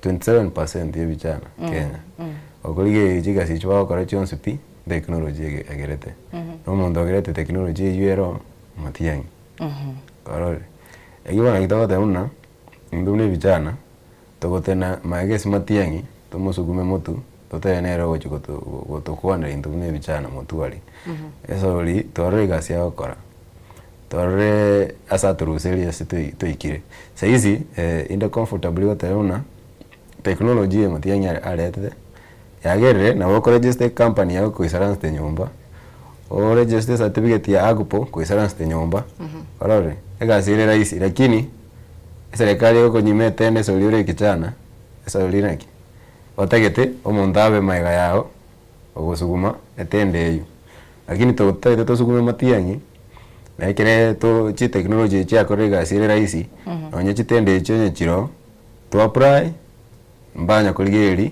27 percent ya ebichana Kenya. Okorigereria chigasi echio bagokora chionsi pi, technology egerete. Na omonto ogerete technology eywo ero. Matiang'i. Kwarorire? Ekio bono naki togoteba buna, intwe buna ebichana, togotena magega ase Matiang'i, tomosukume motwe, totebe nere ogochi goto gotokwanera intwe buna ebichana motwe aria. Esori, twarora egasi agokora, twarore ase atoruserie ase toi toikire. Sahizi inde comfortably goteba buna, technology eye Matiang'i aretete, yagerire nabo okoregister ecompany yago koisaransete nyomba, oregister ecertificate ya AGPO koisaransete nyomba, orore egasi ere rahisi lakini eserekari egokonyima etende ase oria ore ekichana, ase oria naki, otagete omonto abe magega yago ogosuguma etende eywo. Lakini totagete tosugume matiang'i, na ekere to chitechnology echi chiakorire egasi ere rahisi, nonye chitende echio onye chiroo, to apply. Mbanya korigereria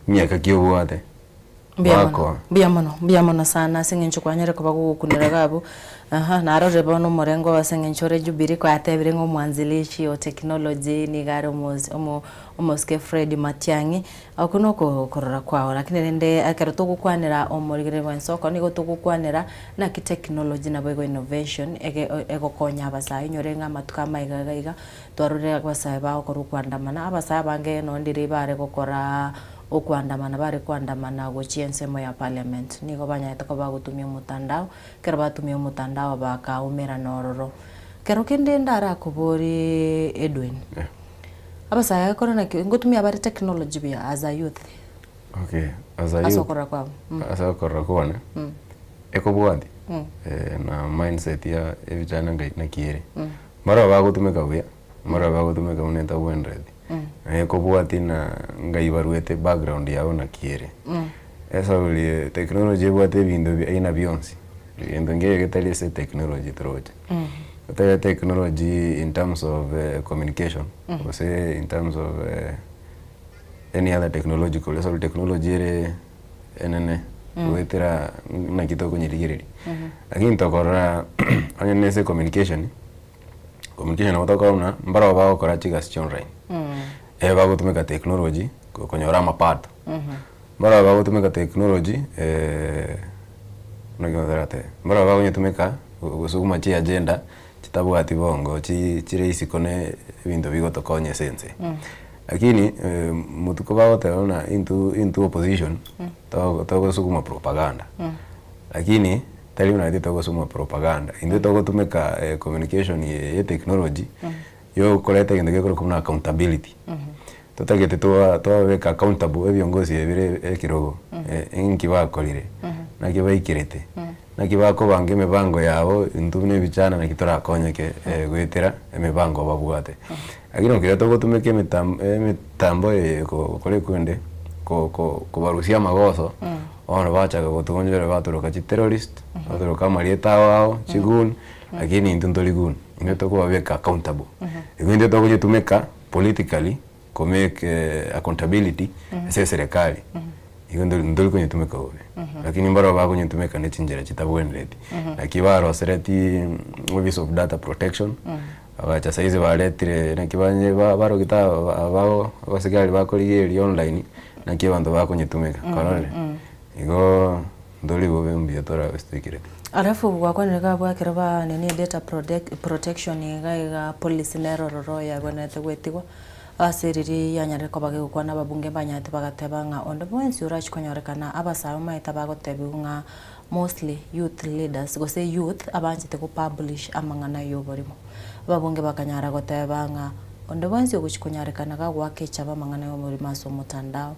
emiaka ki obwate, Mbuya mono, bakoa. mbuya mono, mbuya mono sana ase eng'encho kwanyare koba gogokunera iga abwo, aha, narorire bono omorengo oo ase eng'encho ore Jubilee kwatebire ng'a omwanzilishi o technology nigo are omosi omo omosike Fred Matiang'i, okwo na okorora kwao. Lakini rende ekero togokwanera omorigereria bwa ensoko nigo togokwanera naki technology naboigo innovation ege egokonya abasae onyore ng'a amatuko amaiga iga iga. Twarorire abasae bagokora okoandamana, abasae abange nonye ndiri bare gokora okoandamana bare koandamana gochia ensemo ya parliament. Nigo banyarete koba bagotumia omotandao, ekero batumia omotandao bakaumerana ororo. Kero kende ndarakoborie Edwin, abasae ekero naki ngotumia bare technology buya as a youth? Okay, as a Ase youth, okorora kwabo. ase okorora kwane, ekobwatia na mindset ya ebichana ngai naki ere. Mbarabwo bagotumeka buya, mbarabwo bagotumeka buna etabwenereti. Naye ekobwatia na ngai barwete background yabo naki ere. Esauri eye technology ebwate ebinto bia aina bionsi, egento nkeiyo getari ase technology toroche. Otebe technology in terms of communication, gose in terms of any other technological, esauri technology ere enene goetera naki tokonyerigereria. Lakini tokorora onye na ase communication, communication nabo tokora buna mbarabwo bagokora chigasi chia online, eh bagotumeka technology konyora amapato. Mbarabwo bagotumeka technology naki oratebe, mbarabwo bagonyetumeka gosuguma chiagenda chitabwati bongo chi chire isiko na ebinto bigotokonya ase ense. Lakini motuko bagoteba buna intwe intwe opposition togosuguma propaganda, lakini tari buna intwe togosuguma propaganda, intwe togotumeka communication eye ya technology yokoreta egento gekorokwa buna accountability. Totagete twa twababeka accountable ebiongozi ebi bire ekerogo, inki bakorire, naki baikerete, naki bakobanga emibango yabo intwe buna ebichana naki torakonyeke goetera emibango babwate. Lakini ekero togotumeka emitam emitambo eye gokora ekwende ko ko kobarusia amagoso, bono bachaka gotoonchora batoroka chiterrorist, batoroka amarieta ao ao, chigoon, lakini intwe ntori goon, intwe tokobabeka accountable. Igo intwe togochitumeka politically ko make accountability ase eserekari, igo ntori ntori konyetumeka bobe. Lakini mbarabwo bakonyetumeka ne chinchera chitabwenereti. Naki barosereti office of data protection, bagacha saizi baretire naki banye barogete aba abao abasigari bakorigereria online, naki abanto bakonyetumeka, kwarorire? Igo ntori bobe mbuya torabe toikerete. Alafu gwakwanire iga abwo ekero ba nini data protection iga iga policy nero ororo yagwenerete goetigwa, ase riria yanyarire koba gegokwana ababunge mbanyarete bagateba ng'a onde bwensi orachie konyorekana abasae omanyete abagotebiwa ng'a mostly youth leaders gose youth abanchete go publish amang'ana ya oborimo. Ababunge bakanyara goteba ng'a onde bwensi ogochia konyarekana gagoaka echaba amang'ana ya oborimo ase omotandao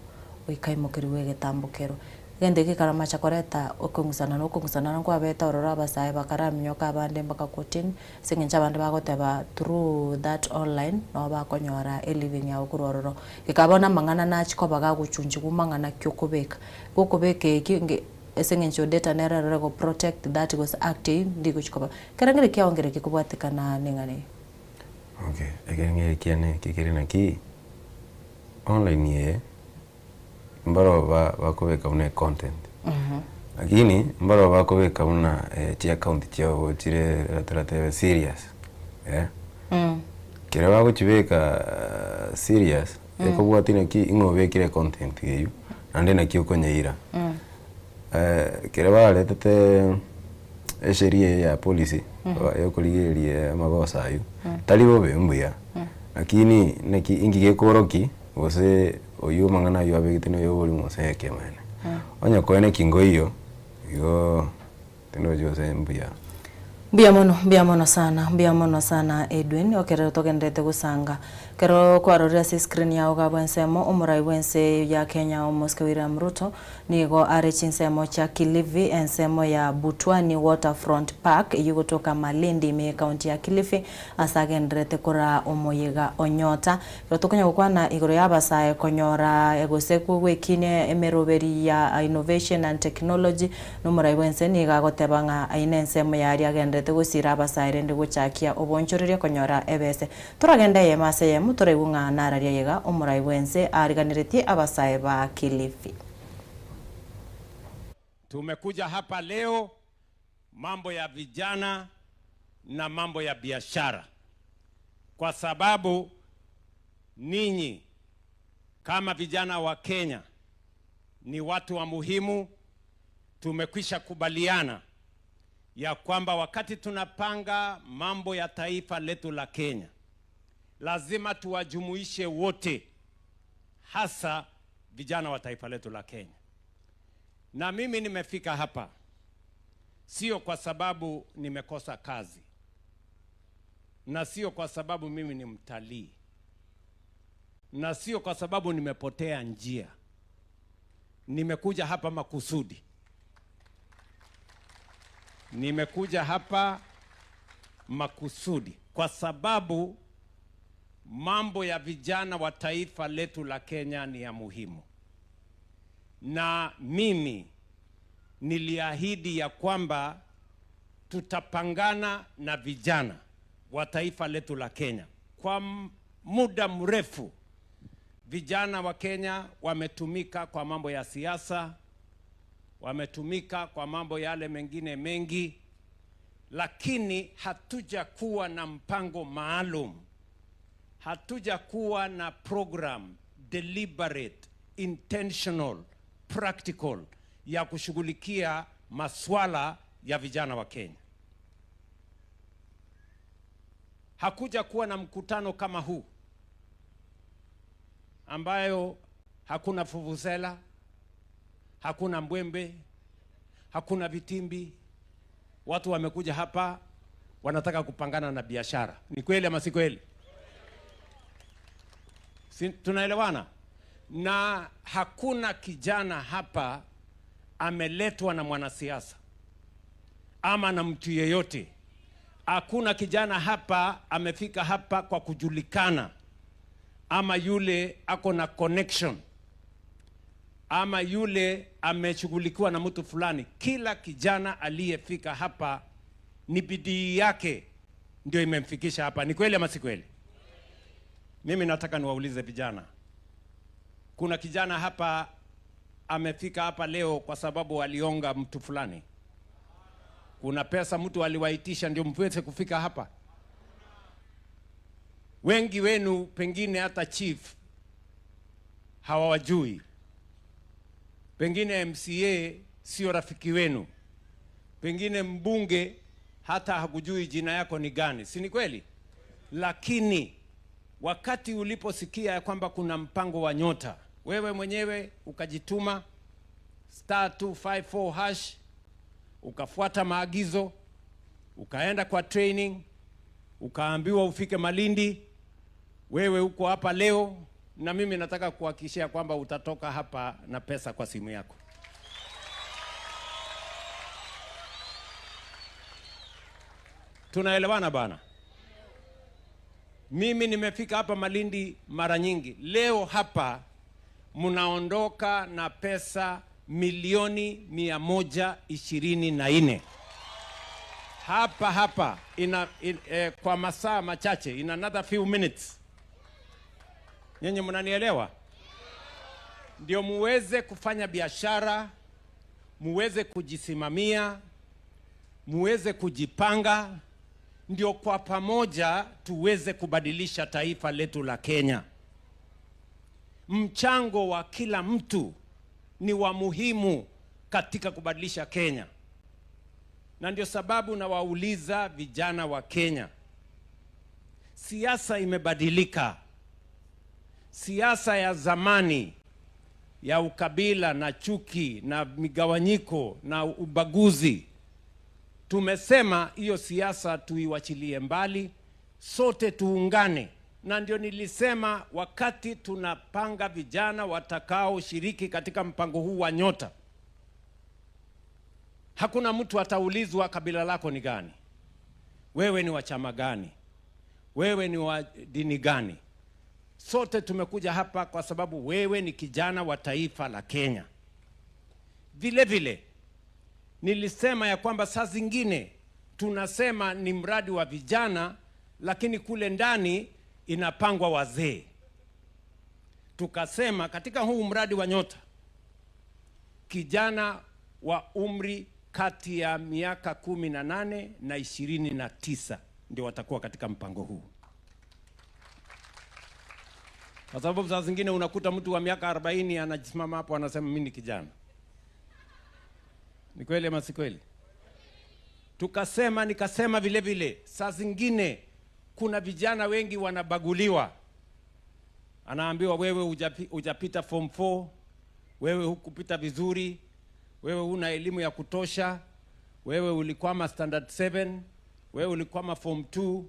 goika aimokerigwe egetambokero. Egento eke gekaramacha koreta okong'usana na okong'usana nkwabete ororo abasae bakaraminyoka abande mpaka kotini, ase eng'encho abande bagoteba through that online nabo bakonyora eliving yabo korwa ororo. Gekaba bono amang'ana nachia koba gagochunchigwa mang'ana ki okobeka, gokobeka eki nge ase eng'encho data nere erore go protect that gose act eywo ndigochi koba. Ekereng'erio kiago nkere kekobwatekana na eng'ana eye. Okay, ekereng'erio kiane kekere naki, online eye. Mbarabwo bakobeka buna econtent, lakini mbarabwo bakobeka buna chiaccount chiabo chire toratebe serious eh. Ekero bagochibeka serious, ekobwatia naki ing'o obekire econtent eywo, naende naki okonyeira. Ekero baretete esheria eye ya policy. Yokorigereria amagoso aywo, tari bobe mbuya, lakini naki inki gekorokia gose oywo amang'ana aywo abegete na oyo oborimo gose ekeene. Onye koene ki nkoiyo, igo tindochi gose mbuya. Mbuya mono, mbuya mono sana, mbuya mono sana Edwin, okerero togenderete gosanga. Ekero kwarorire ase escreen yao iga abwo ensemo, omorai bw'ense ya Kenya Omosike William Ruto, Nigo are chinsemo chia Kilifi, ensemo ya Butwani Waterfront Park eyio egotoka Malindi ime y'ecounty ya Kilifi ase agendererete koraa omoyega o Nyota. Ekero tokonya gokwana igoro y'abasae konyora gose gwekinia emeroberi ya Innovation and Technology nomorai bwense nigo agoteba ng'a ayio nensemo yaria agendererete gosira abasae rende gochakia obonchoreria konyora ebese. Toragende eyemo ase eyemo toraigwe ng'a nararia iga omorai bw'ense aariganeretie abasae ba Kilifi. Tumekuja hapa leo mambo ya vijana na mambo ya biashara, kwa sababu ninyi kama vijana wa Kenya ni watu wa muhimu. Tumekwisha kubaliana ya kwamba wakati tunapanga mambo ya taifa letu la Kenya, lazima tuwajumuishe wote, hasa vijana wa taifa letu la Kenya. Na mimi nimefika hapa sio kwa sababu nimekosa kazi, na sio kwa sababu mimi ni mtalii, na sio kwa sababu nimepotea njia. Nimekuja hapa makusudi. Nimekuja hapa makusudi kwa sababu mambo ya vijana wa taifa letu la Kenya ni ya muhimu, na mimi niliahidi ya kwamba tutapangana na vijana wa taifa letu la Kenya. Kwa muda mrefu vijana wa Kenya wametumika kwa mambo ya siasa, wametumika kwa mambo yale mengine mengi, lakini hatujakuwa na mpango maalum, hatujakuwa na program deliberate, intentional, practical ya kushughulikia maswala ya vijana wa Kenya. Hakuja kuwa na mkutano kama huu ambayo hakuna fuvuzela, hakuna mbwembe, hakuna vitimbi. Watu wamekuja hapa wanataka kupangana na biashara. Ni kweli ama si kweli? Si tunaelewana? Na hakuna kijana hapa ameletwa na mwanasiasa ama na mtu yeyote. Hakuna kijana hapa amefika hapa kwa kujulikana ama yule ako na connection ama yule ameshughulikiwa na mtu fulani. Kila kijana aliyefika hapa ni bidii yake ndio imemfikisha hapa. Ni kweli ama si kweli? Mimi nataka niwaulize vijana, kuna kijana hapa amefika hapa leo kwa sababu alionga mtu fulani? Kuna pesa mtu aliwaitisha ndio mweze kufika hapa? Wengi wenu pengine hata chief hawawajui, pengine MCA sio rafiki wenu, pengine mbunge hata hakujui jina yako ni gani, si ni kweli? Lakini wakati uliposikia ya kwamba kuna mpango wa Nyota, wewe mwenyewe ukajituma star 254 hash, ukafuata maagizo, ukaenda kwa training, ukaambiwa ufike Malindi, wewe uko hapa leo, na mimi nataka kuhakikishia kwamba utatoka hapa na pesa kwa simu yako. Tunaelewana bana? Mimi nimefika hapa Malindi mara nyingi. Leo hapa mnaondoka na pesa milioni 124 hapa hapa kwa masaa machache, in another few minutes. Nyinyi mnanielewa? Ndio muweze kufanya biashara, muweze kujisimamia, muweze kujipanga, ndio kwa pamoja tuweze kubadilisha taifa letu la Kenya. Mchango wa kila mtu ni wa muhimu katika kubadilisha Kenya. Na ndio sababu nawauliza vijana wa Kenya, siasa imebadilika. Siasa ya zamani ya ukabila na chuki na migawanyiko na ubaguzi, tumesema hiyo siasa tuiwachilie mbali, sote tuungane. Na ndio nilisema wakati tunapanga vijana watakaoshiriki katika mpango huu wa Nyota, hakuna mtu ataulizwa kabila lako ni gani, wewe ni wa chama gani, wewe ni wa dini gani. Sote tumekuja hapa kwa sababu wewe ni kijana wa taifa la Kenya. Vile vile nilisema ya kwamba saa zingine tunasema ni mradi wa vijana, lakini kule ndani inapangwa wazee. Tukasema katika huu mradi wa Nyota, kijana wa umri kati ya miaka 18 na 29 ndio watakuwa katika mpango huu, kwa sababu saa zingine unakuta mtu wa miaka 40 anajisimama hapo anasema mimi ni kijana. Ni kweli ama si kweli? Tukasema, nikasema vile vile, saa zingine kuna vijana wengi wanabaguliwa, anaambiwa wewe hujapita form 4, wewe hukupita vizuri, wewe huna elimu ya kutosha, wewe ulikwama standard 7, wewe ulikwama form 2,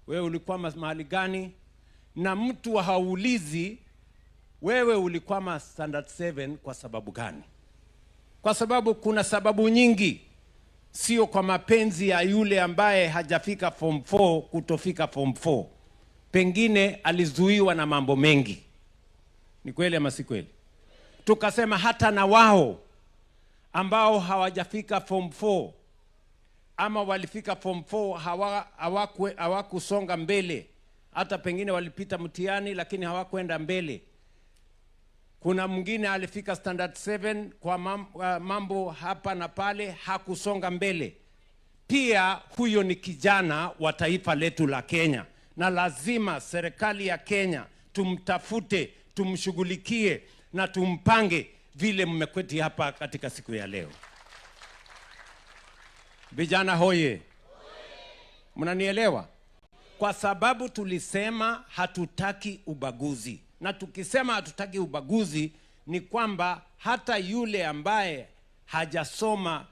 wewe ulikwama mahali gani, na mtu haulizi wewe ulikwama standard 7 kwa sababu gani? Kwa sababu kuna sababu nyingi, sio kwa mapenzi ya yule ambaye hajafika form 4 kutofika form 4. Pengine alizuiwa na mambo mengi. Ni kweli ama si kweli? Tukasema hata na wao ambao hawajafika form 4 ama walifika form 4 hawakusonga mbele, hata pengine walipita mtihani lakini hawakwenda mbele. Kuna mwingine alifika standard 7 kwa mambo hapa na pale, hakusonga mbele. Pia huyo ni kijana wa taifa letu la Kenya, na lazima serikali ya Kenya tumtafute, tumshughulikie na tumpange vile mmekweti hapa katika siku ya leo. Vijana hoye, mnanielewa? Kwa sababu tulisema hatutaki ubaguzi, na tukisema hatutaki ubaguzi ni kwamba hata yule ambaye hajasoma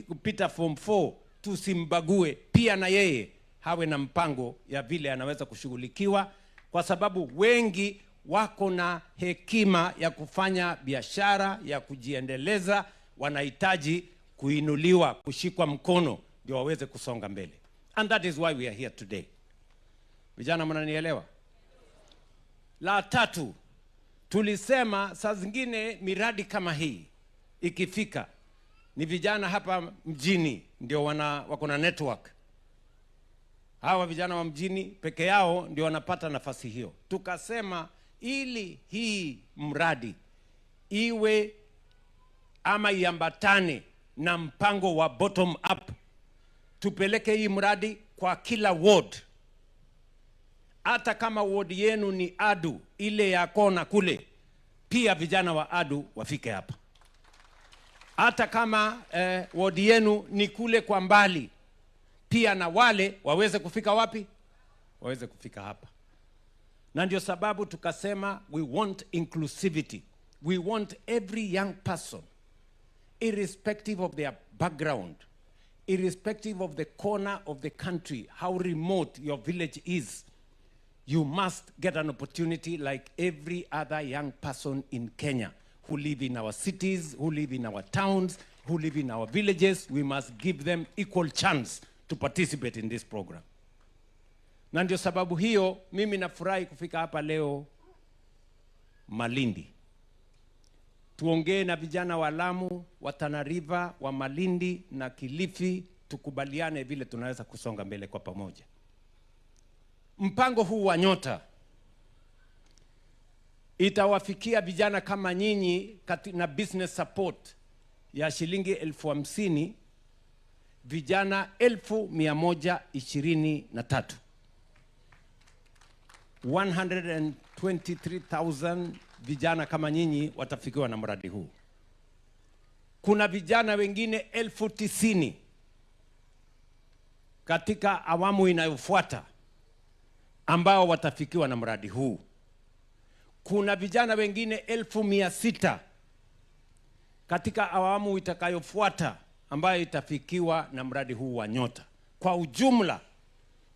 kupita form 4 tusimbague, pia na yeye hawe na mpango ya vile anaweza kushughulikiwa, kwa sababu wengi wako na hekima ya kufanya biashara ya kujiendeleza, wanahitaji kuinuliwa, kushikwa mkono ndio waweze kusonga mbele. And that is why we are here today. Vijana, mnanielewa? La tatu, tulisema saa zingine miradi kama hii ikifika, ni vijana hapa mjini ndio wako na network. Hawa vijana wa mjini peke yao ndio wanapata nafasi hiyo. Tukasema ili hii mradi iwe ama iambatane na mpango wa bottom up, tupeleke hii mradi kwa kila ward. Hata kama ward yenu ni Adu ile ya kona kule, pia vijana wa Adu wafike hapa. Hata kama ward yenu ni kule kwa mbali, pia na wale waweze kufika wapi? Waweze kufika hapa. Na ndio sababu tukasema we want inclusivity. We want every young person, irrespective of their background, irrespective of the corner of the country, how remote your village is, you must get an opportunity like every other young person in Kenya who live in our cities, who live in our towns, who live in our villages. We must give them equal chance to participate in this program. Na ndio sababu hiyo mimi nafurahi kufika hapa leo Malindi. Tuongee na vijana wa Lamu, wa Tana River, wa Malindi na Kilifi, tukubaliane vile tunaweza kusonga mbele kwa pamoja. Mpango huu wa Nyota itawafikia vijana kama nyinyi na business support ya shilingi 50,000, vijana 123,000. 123,000 vijana kama nyinyi watafikiwa na mradi huu. Kuna vijana wengine 90,000 katika awamu inayofuata ambao watafikiwa na mradi huu. Kuna vijana wengine 600,000 katika awamu itakayofuata ambayo itafikiwa na mradi huu wa Nyota. Kwa ujumla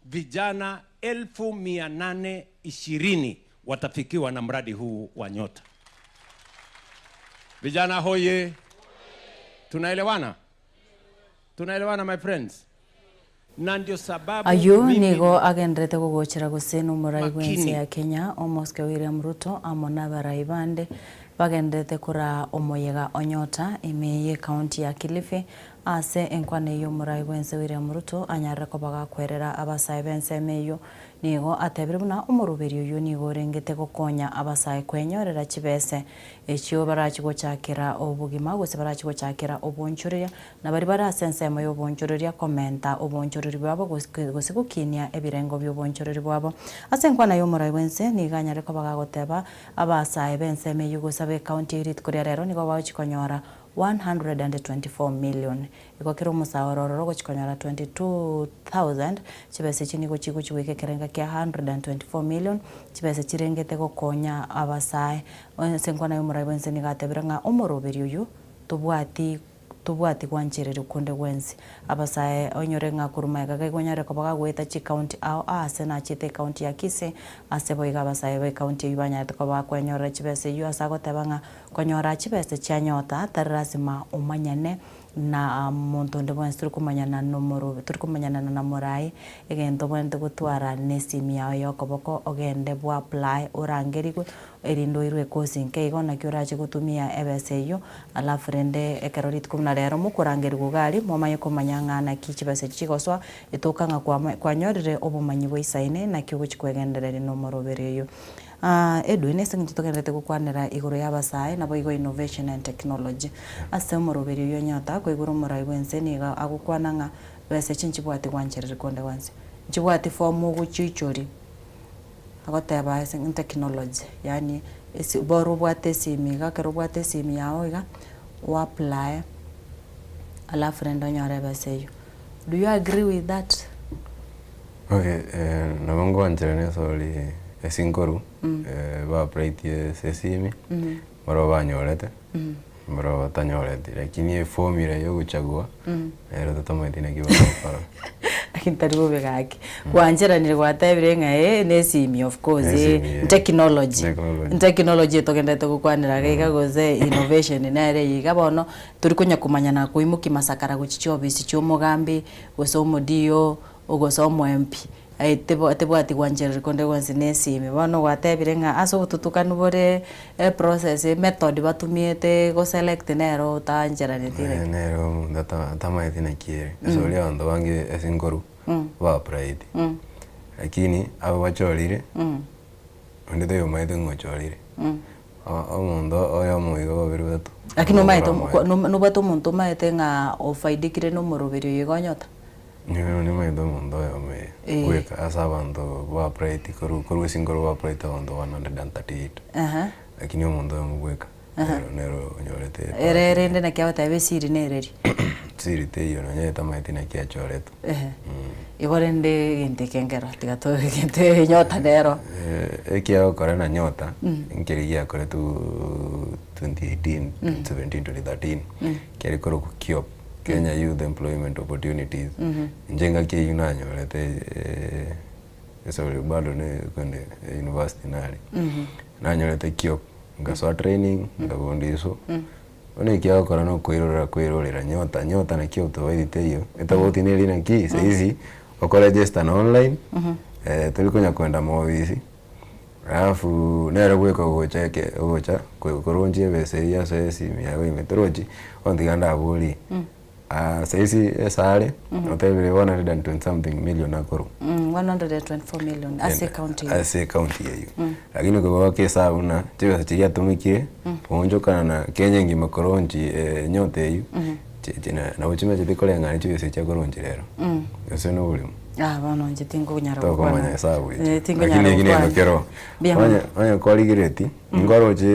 vijana 820,000 watafikiwa na mradi huu wa Nyota. Vijana hoye! Tunaelewana? Tunaelewana my friends? Na ndio sababu Ayio mimi nigo agenderete gogochera gose na omorai bw'ense Makini. ya Kenya, Omosike William Ruto, amo na abarai bande bagenderete koraa omoyega o Nyota ime y'ecounty ya Kilifi ase enkwana eyio omorai bw'ense William Ruto anyarire koba gakwerera abasae b'ensemo eyio. Nigo atebire buna omoroberi oyio nigo orengete gokonya abasae kwenyorera chibese echio barachi gochakera obogima gose barachi gochakera obonchoreria na baria bare ase ensemo ya obonchoreria komenta obonchoreri bwabo gose gokinia ebirengo bia obonchoreri bwabo. Ase enkwana ya omorai bwense nigo anyare koba gagoteba abasae b'ensemo eyio gose abe ecounty eye rituko ria rero nigo bagochi konyora 124 million. Igo kera omosae ore ororo ogochi konyora 22,000 chibesa echi nigo chigochi goika ekerenga kia 124 million, chibesa chirengete gokonya abasae. Ase enkwana ya omorai bwense nigo atebire ng'a omoroberi oyio tobwati tobwati gwanchereria konde gwensi. Abasae onyore ng'a korwa magega iga onyare koba gagoeta chicounty ao aase nachete ecounty ya Kisii, ase boigo abasae ba ecounty eyio banyarete koba bakwenyorera chibesa eyio ase agoteba ng'a konyora chibesa chia nyota tari lasima omanyane na monto onde bwensi tori komanyana na omorobe tori komanyana na morayi, egento obwenerete gotwara na esimi yago ya okoboko ogende bwa apply orangerigwe erinde oirwe ekosi nke igo naki orache gotumia ebesa eyio alafu rende ekero rituko buna rero mokorangerigwa iga aria momanye komanya ng'a naki chibesa echi chigosoa etoka ng'a kwama kwanyorire obomanyi bwa isaine naki ogochi kwegendereria na omoroberi oyio. Edwin, ase eng'encho togendererete gokwanera igoro y'abasae, naboigo innovation and technology. Ase omoroberi oyio nyota koigora omorai bw'ense nigo agokwana ng'a besa echi nchibwati gwanchereri konde gwensi. Nchibwati form ogochiichoria, agoteba ase technology yaani esi bora obwate esimi iga ekero obwate esimi yago iga, oapplye alafu rende onyore ebesa eyio. Do you agree with that? Okay, nabo ngoancherana esori ase nkorwa, ba applied ase esimi, barabwo banyorete, barabwo batanyoreti, lakini eformula ya ogochagua, nero totamanyeti naki bagokora. Lakini tari bobe gaki, gwancheranire gwatebire ng'a eh na esimi of course Nesimi, eh. technology, Technology. technology togenderete gokwanera iga iga gose innovation nere eye iga bono, tori konya komanya na koimokia masakara gochia chiofisi chia omogambi, gose omodio, gose omo MP, aye tebo tebwati gwanchereri konde gwensi na esimi. Bono gwatebire ng'a ase obotutukanu bore eprocess emethod batumiete goselect nero otaancheraneti Ere rende. nere omonto ata atamaeti naki ere, ase oria abanto bange ase nkorwa, ba applied, lakini abo bachorire, onde taiyo omaete ng'a ochorire. Omonto oyomo iga babere batato. Lakini nomaete nobwate omonto omaete ng'a ofaidikire na omoroberi oyo iga onyota? Nigo nimaete omonto oyomo ee, bweka ase abanto ba applied korwa korwa ase nkorwa ba applied abanto 138. Lakini omonto oyomo bweka nero nero onyorete Ere rende naki agoteba esiri nereri? Siri teiyo nonye etamaeti naki achoretwe. Igo rende egento eke nkero tiga to egento enyota nero. Ekiagokora na nyota, nkeri giakoretwe 2018, 2017, 2013, kiare korokwa KYEOP, Kenya Youth Employment Opportunities. Inche engaki eyio nanyorete sorry bado ne kende university nare, nanyorete KYEOP, nkasoa training, nkabundiswa. Bono ekiagokora nokoirorera koirorera nyota nyota naki otobairi teiyo, etobauti neri naki sahizi okoregister na online, tori konya koenda maofisi, alafu nere bweka ogocha eke ogocha koronchia ebesa eywo ase esimi yago ime torochi, bono tiga ndaborie. Sahizi esare, otebire 120 something million akorwa. 124 million ase ecounty eyio. Ase ecounty eyio. Lakini kogoaka esabu buna chibesa chiria atumekire, goonchokana na Kenya engima koronchi enyota eyio, nabo chimachete koreng'ana chibesa echio akoronchi rero. Gose na oborimo. Ah bono inche tinkonyara Tokomanya gokwana. esabu echo. Eh, tinkonyara Lakini eki gokwana. nento kero. Mbuya Onye mono. onye kwarigeretie, nkoroche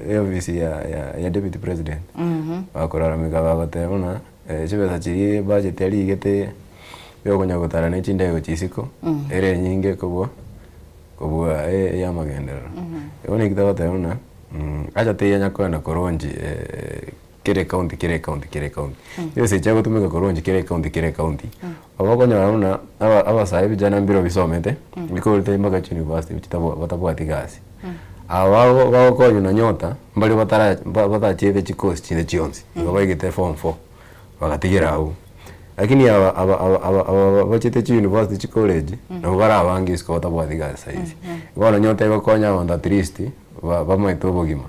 eofisi ya ya ya deputy president, bakolalamika bagoteba buna chibesa chiria ebudget yarigete. Yokonya gotara ne chindege gochia isiko, ere enyinge kobua kobua eyamagenderero. Igo naki togoteba buna, acha tiyanya koenda koronchi kera ecounty kera ecounty kera ecounty. Chibesa echi chiagotumeka koronchi kera ecounty kera ecounty, oba okonyora buna aba abasae vijana mbire bisomete, bikorete mpaka chiuniversity chitabwa batabwati gasi. Aba bago bagokonywa na nyota, mbari batara ba batachiete chicourse chinde chionsi, igo baigete form four, bagatigera abwo. Lakini aba aba aba aba aba bachete chiuniversity chicollege, nabo bare abange isiko batabwati gasi saizi. Bono nyota egokonya abanto at least, ba bamaete obogima.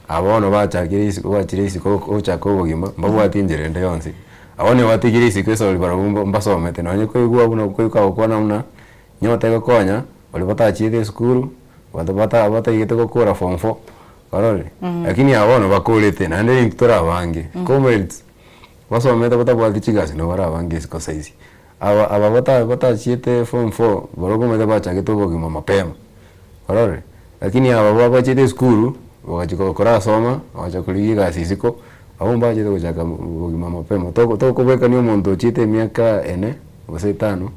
Aba bono bachakire isiko bachire isiko gochaka obogima, mbabwati enchera ende yonsi. Abwo nigo batigire isiko esori barabwo mba mbasomete nonye koigwa buna koigwa gokwana buna, nyota egokonya, baria batachiete esukuru, banto bata bataigete gokora form four, kwarorire? Lakini aba bono bakorete naende intwe tore abange, comrades, basomete batabwati chigasi nabo bare abange isiko saizi. Aba aba bata batachiete form four, barobwo omanyete bachagete obogima mapema, kwarorire? Lakini aba ba bachete esukuru, bagachia korasoma, bagacha korigia egasi isiko, abwo mbachete gochaka obogima mapema. Toko tokobwekania omonto ochiete emiaka ene, gose etano,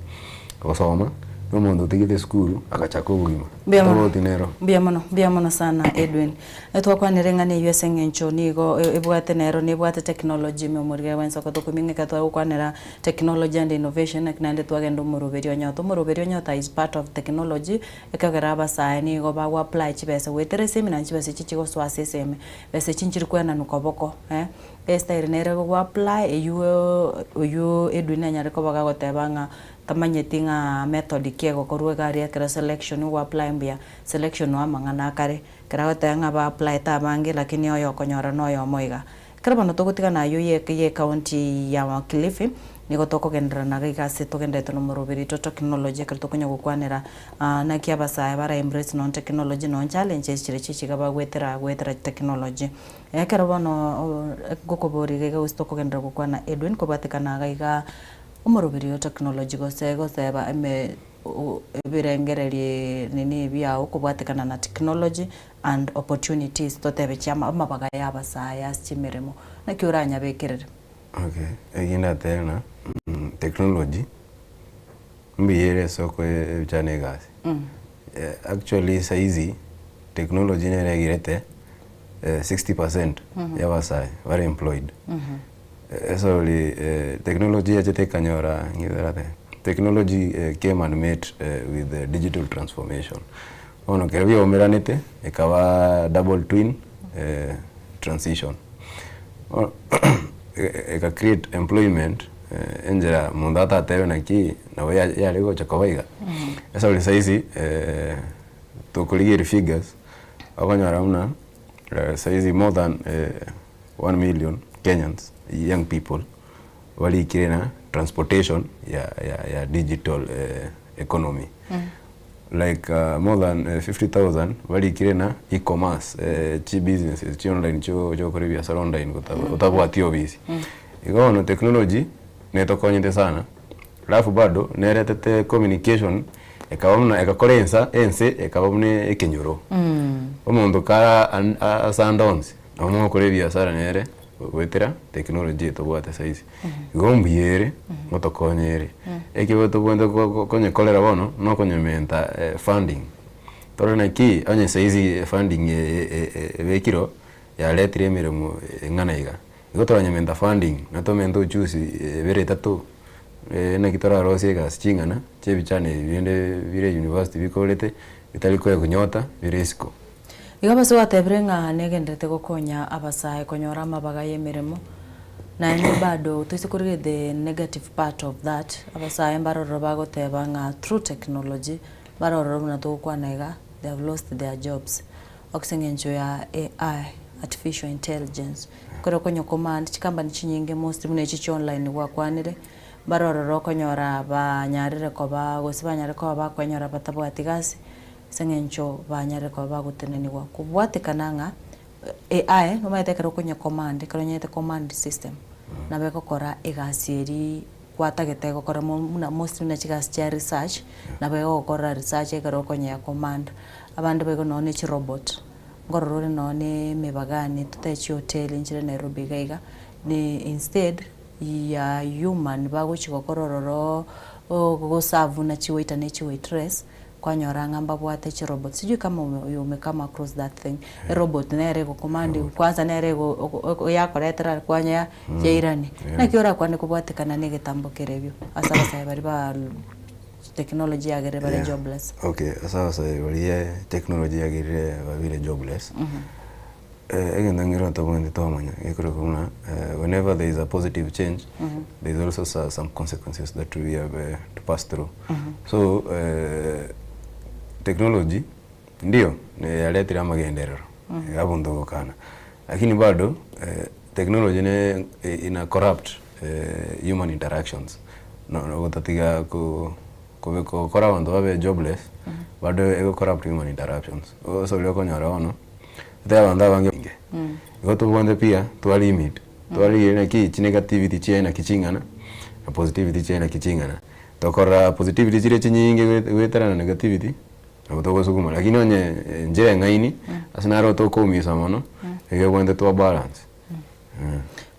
gosoma, na omonto otigete esukuru, agachaka obogima. Mbuya mono. Tofauti nero. Mbuya mono, mbuya mono sana Edwin. Twakwanire ng'a neywo ase eng'encho nigo ebwate nero nebwate technology ime omorige bwensi tokoming'eka twagokwanera technology and innovation naki naende twagenda omoroberi onyota. Omoroberi onyota is part of technology ekogera abasae nigo bago apply chibesa goetera esemi naende chibesa echi chigosoa ase esemi. Besa echi nchiri koenanwa koboko eh, estyle nere gogo apply eywo oywo Edwin anyare koba gagoteba ng'a tamanyeti ng'a method ki egokorwa iga aria ekero selection ogo apply mbuya, selection oo amang'ana akare. Ekero agoteba ng'a ba applyete abange lakini oyo okonyora noyomo iga. Ekero bono togotigana aywo ye ye ecounty ya Kilifi, nigo tokogendererana iga iga ase togendererete na omoroberi oito technology ekero tokonya gokwanera naki abasae bara embrace nonye technology nonye challenges chiria chiga bagoetera goetera technology. Ekero bono ngokoboria iga iga gose tokogenderera gokwana Edwin kobwatekana iga iga omoroberi o technology gose goseba eme ebirengererio nini biago kobwatekana na technology and opportunities totebe chia amabaga ya abasae ase chimeremo, naki oranyabekerere? Okay, eki ndatebe ng'a technology mbuya ere ase okoechana egasi. Actually saizi technology nere egirete 60% ya abasae bare employed. Esori technology yachete ekanyora ng'itherate technology came and met with the digital transformation. Bono ekero biaumeranete ekaba double twin transition. Bono eka create employment enchera monto atatebe naki nabo yare gocha koba iga. Esori saizi tokorigereria figures okonyora buna saizi more than 1 million Kenyans young people barikire na transportation ya ya ya digital economy. Like more than 50,000 barikire na e-commerce chi businesses chi online chio chiokora ebiasara online otabwati obisi. Igo bono technology netokonyete sana, alafu bado neretete communication ekaba buna egakora ensa ense ekaba buna ekenyoro. Omonto kara ase ande onsi, nabo mogokora ebiasara nere goetera technology eye tobwate saizi. Igo mbuya ere, ngotokonya ere. Ekio tobwenerete konyekorera bono, nokonyementa funding. Tore naki, onye saizi funding ebekirwe, yaretire emeremo eng'ana iga. Igo toranyementa funding, natomente uchuzi ebere etato, naki torarosie egasi ching'ana, chia ebichana ebi binde bire university bikorete, bitari koegunyota, bire isiko. Igo ase gwatebire ng'a negenderete gokonya abasae konyora amabaga y'emeremo, naende bado toise korigereria the negative part of that, abasae mbarororo bagoteba ng'a through technology, barororo buna togokwana iga, they have lost their jobs. Ase eng'encho ya AI, artificial intelligence, ekero okonya command chikampani chinyinge most buna echi chia online gwakwanire, mbarororo okonyora banyarire koba gose banyare koba bakwenyora batabwati gasi, ase eng'encho banyare koba bagotenenigwa kobwatekana ng'a AI nomanyete ekero okonya command, ekero onyete command system, nabo egokora egasi eria gwatagete gokora mo buna mostly buna chigasi chia research, nabo egogokorera research ekero okonyea command. Abande boigo nonye na chirobot, nkorora ore nonye na emebagani totebe chihoteli nchire Nairobi iga iga, ne instead ya human bagochi gokora ororo. Ogoserve buna chiwaiter ne chiwaitress, kwanyora ng'a mbabwate chirobot, sijui kama ume you may come across that thing, erobot nere egocommand kwanza nere ego yakoretera kwanya yairania. Naki orakwane kobwatekana na egetambo kere ebio ase abasae baria ba technology yagerire bare jobless. Okay, ase abasae baria technology yagerire babire jobless, Egento nkere tobwenerete twamanya gekorokwa buna whenever there is a positive change there is also some consequences that we have to pass through. So technology ndio yaretire amagenderero iga abanto gokana, lakini bado technology ne ina corrupt human interactions gotatiga ko gokora abanto babe jobless bado ego corrupt human interactions. Ase oria okonyora bono. Totebe abanto abange inge. Igo tobwate pia twa limit, twarigereria naki chinegativity chiaye naki ching'ana, na positivity chiaye naki ching'ana. Tokorora positivity chire chinyinge goe goetera na negativity, nabo togosuguma lakini onye enchera eng'aini, ase naro tokoumisa mono, nigo ebwenerete twa balance.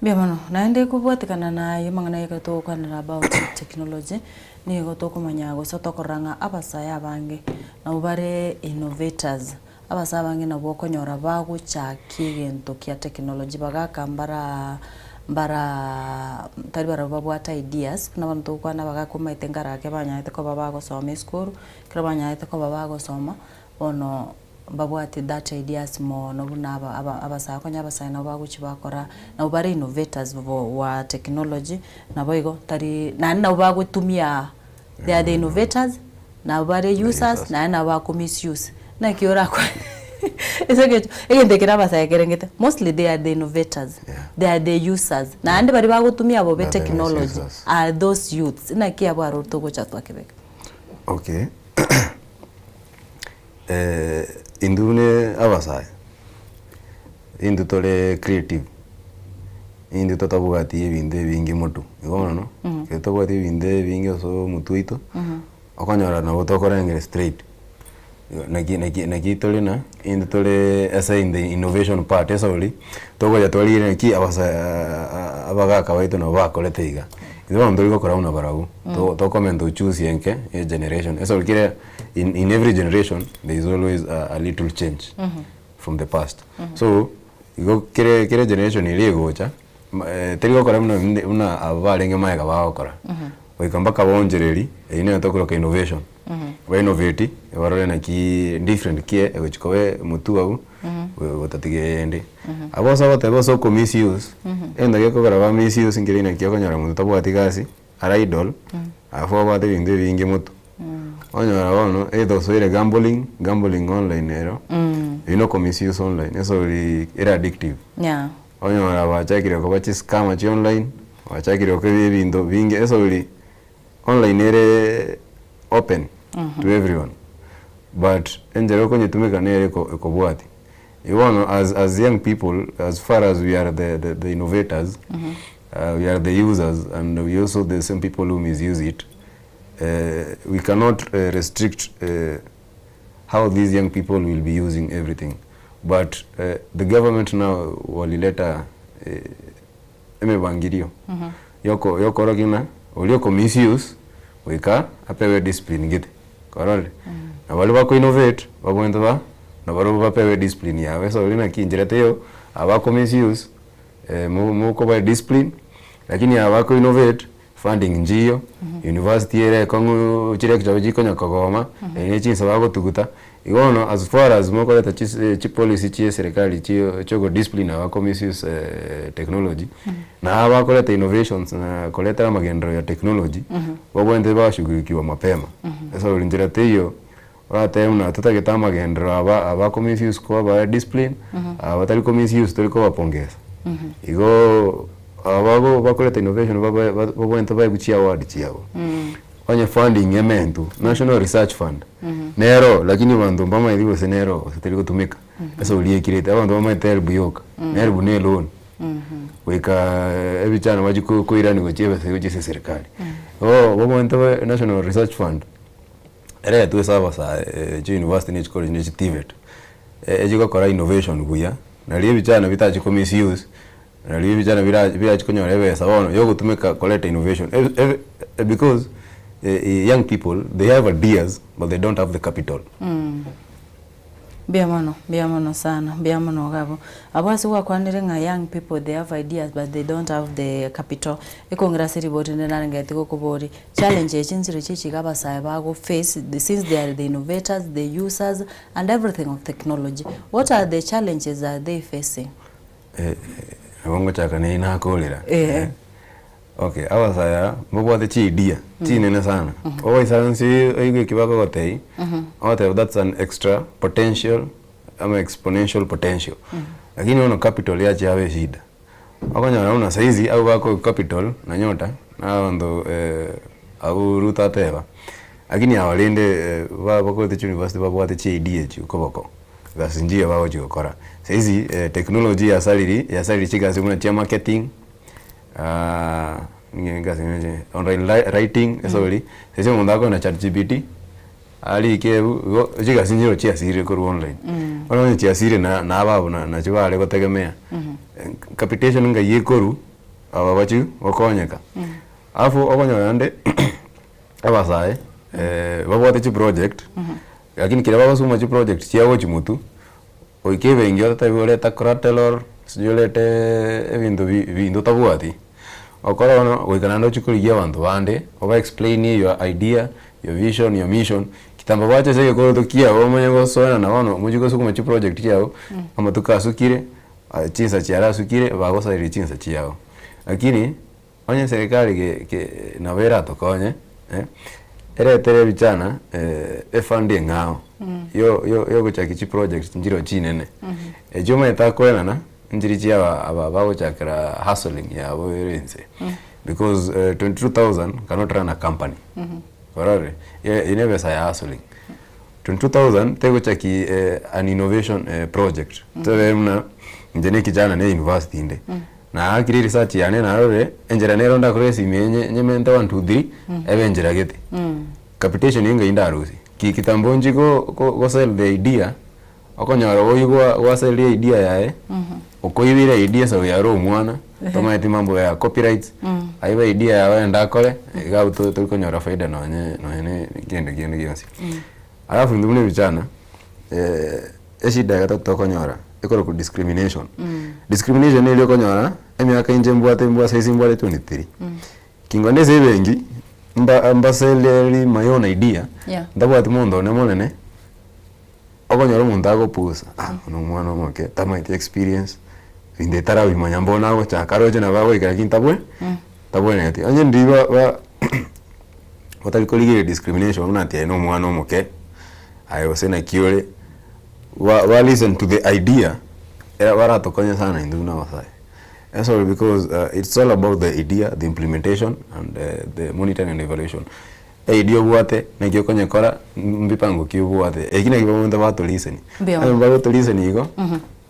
Mbuya mono, naende kobwatekana na ayio amang'ana ekero togokwanera about technology, nigo tokomanya gose tokorora ng'a abasae abange nabo bare innovators. Abase abange nabwo okonyora bagochakia egento kia technology bagaka mbara mbara tari barabwo babwate ideas buna bono togokwana abagaka omanyete nkarake banyarete koba bagosoma esukuru, ekero banyarete koba bagosoma, bono mbabwate that ideas mono buna aba aba abasae konya abasae nabo bagochia bakora nabo bare innovators bo wa technology, naboigo tari naende nabo bagotumia they are the innovators. Nabo bare users naende nabo bako misuse. Naki orakore ase eng'encho egento ekere abasae ekerengete mostly they are the innovators, they are the users naende baria bagotumia bobe They are the technology misusers. are those youths. Naki abwo aro togocha twakebeka. Okay intwe buna abasae, intwe tore creative, intwe totabwati ebinto ebinge motwe, igo bono, ekero tobwati ebinto ebinge ase omotwe oito, okonyora nabo tokorengera straight, naki naki naki tore na intwe tore ase in the innovation part ase oria, togocha twarigereria naki abasa abagaka baito nabo bakorete iga. Intwe bono tori gokora buna barabwo, to tokomenta uchuzi enke ya egeneration ase oria kera in in every generation there is always a a little change from the past. So, igo kere kera egeneration eria egocha, teri gokora buna binde buna aba barenge magega bagokora. Goika mpaka baonchereri, eyio nero tokoroka innovation. Ba innovate, barore naki different ki egochi koba motwe abwo, gotatiga eyende. Abwo ase ogoteba ase oko misuse, egento gekogera ba misuse nkeri naki okonyora monto tabwati gasi, are idle, alafu abwate ebinto ebinge motwe. Onyora bono, either osoire gambling, gambling online ero, eyio na oko misuse online, ase ori ere addictive. Onyora bachakire koba chiscammer chia online, bachakire gokora ebinto binge ase ori online ere open to everyone but enchera okonyetumeka nere ekobwatia. Igo bono as as young people as far as we are the the the innovators, we are the users and we also the same people who misuse it, we cannot restrict how these young people will be using everything but the government now walileta emebangirio yoko yokorokia ng'a oria oko misuse goika apewe discipline gete kwarorire. Na baria bako innovate babwenerete ba nabarobwo bapewe discipline yabo ase oria naki inchera teiyo abako misuse mokobae discipline lakini aba bako innovate Funding nchiyo, university ere ekong'u chilecture chikonya kogoma, eye ne chinsa bagotuguta. Igo bono as far as mokoreta chis chipolicy chia eserekari chio chiogo discipline aba ko misuse technology, na aba bakoreta innovations na koretera amagenderero ya technology, babwenerete bashughulikiwa mapema. Ase ore nchera teiyo, oratebe buna totagete amagenderero aba aba ko misuse koba discipline, aba batari ko misuse tori kobapongeza. Igoo aba bago bakoreta innovation babe babwenerete baegwe chiaward chiabo. Onye funding ementwe, national research fund, nero lakini abanto mbamaeti gose nero gose teri gotumeka, ase oria ekirete, abanto bamaete helb yoka, na helb na eloan, goika ebichana bachie ko koirani gochia ebesa gochia ase eserikari. Igo babwenerete bae national research fund, eretwe ase abasae chiuniversity na echicollege na echiTVET, echigokora innovation buya, nario ebichana bitachi ko misuse, nario ebichana bira birachi konyora ebesa bono yogotumeka koreta innovation because. young people they have ideas but they don't have the capital. Mbuya mono, mbuya mono sana, mbuya mono iga abwo. Abwo ase gwakwanire ng'a young people they have ideas but they don't have the capital, ekong'ira ase ribori rinde narengeretie gokoboria, challenge echi nchirochio echi iga abasae bago face since they are the innovators, the users and everything of technology, what are the challenges are they facing? Nabo ngochaka nere nakorera. Okay, abasae aba mbabwate chiidea chinene sana, ogoisaransa oigwe eki bakogotebia, ogoteba that's an extra potential ama exponential potential. Lakini bono capital yachia yaba eshida, okonyora buna saizi abwo bakoigwa capital na nyota na abanto abwo Ruto ateba, lakini aba rende ba bakorete chiuniversity babwate chiidea echio koboko, gasi nchiyo bagochi gokora. Saizi technology yasariri yasariri chigasi buna chia marketing. Online writing sorry, ase omonto akogenda chatgpt arike ebu igo chigasi nchire chiasirire korwa online. Bono onye chiasirire na na ababo na nachio bare gotegemea, capitation ngai ekorwa aba bachie gokonyeka. Alafu okonyora naende abasae babwate chiproject, lakini kere bagosuma chiproject chiabo gochia motwe. Goika ebenki ototebi orete collateral, sijui orete ebinto bi binto otabwati, okore bono goika naende ochie korigia abanto bande, oba explainie your idea, your vision, your mission, kitambo bache ase egekoroto kiago omanye gosoana bono mochie gosukuma chiproject chiago, amatuko asukire, chinsa chiarasukire bagosaririe chinsa chiago. Lakini, onye serikali ge ke nabo eratokonye, eretere ebichana efund eng'ao yo yo yogochakia chiproject nchire chinene, echio omanyete akoenana nchiri chia aba aba bagochakera hustling yabo ere inse because 22,000 cannot run a company ororire, eywo na ebesa ya hustling. 22,000 tegochakia an innovation project, tobe buna inche na ekijana na university inde. Naakire research yane narorire, enchera nero ndakore esimi eye nye nyemente one two three, ebe enchera gete. Capitation eye ngai ndarusie, ki kitambo nchie go go go sell the idea, okonyora oywo gwa gwa sell idea yaye, okoibera idea sababu yare omwana, tomaeti mambo ya copyrights, aibe idea yago aende akore, iga abwo to torikonyora faida nonye nonye na kende kende gionsi. Alafu intwe buna ebichana. Eshida ya gatato tokonyora ekorokwa discrimination. Discrimination neri okonyora emiaka inche mbwate mbwa saisi mbwate 23 king'o ase ebenki mba mbaseleri my own idea Yeah. ntabwati monto onde monene okonyora omonto agopusa ah ono omwana omoke tamaeti experience rinde etarabimanya mbono agochaka aroche nabo agoika lakini tabwe tabwenereti. Onye ndiri ba ba otari korigereria discrimination buna ati aye na omwana omoke. Aye gose naki ore, ba ba listen to the idea, era baratokonye sana intwe buna abasae. That's all because it's all about the idea, the implementation and the monitoring and evaluation. Eidea obwate, naki okonyekora, mbipango ki obwate, eki nakio bamonto bato listen. Mbuya Onye mono. bagoto listen igo,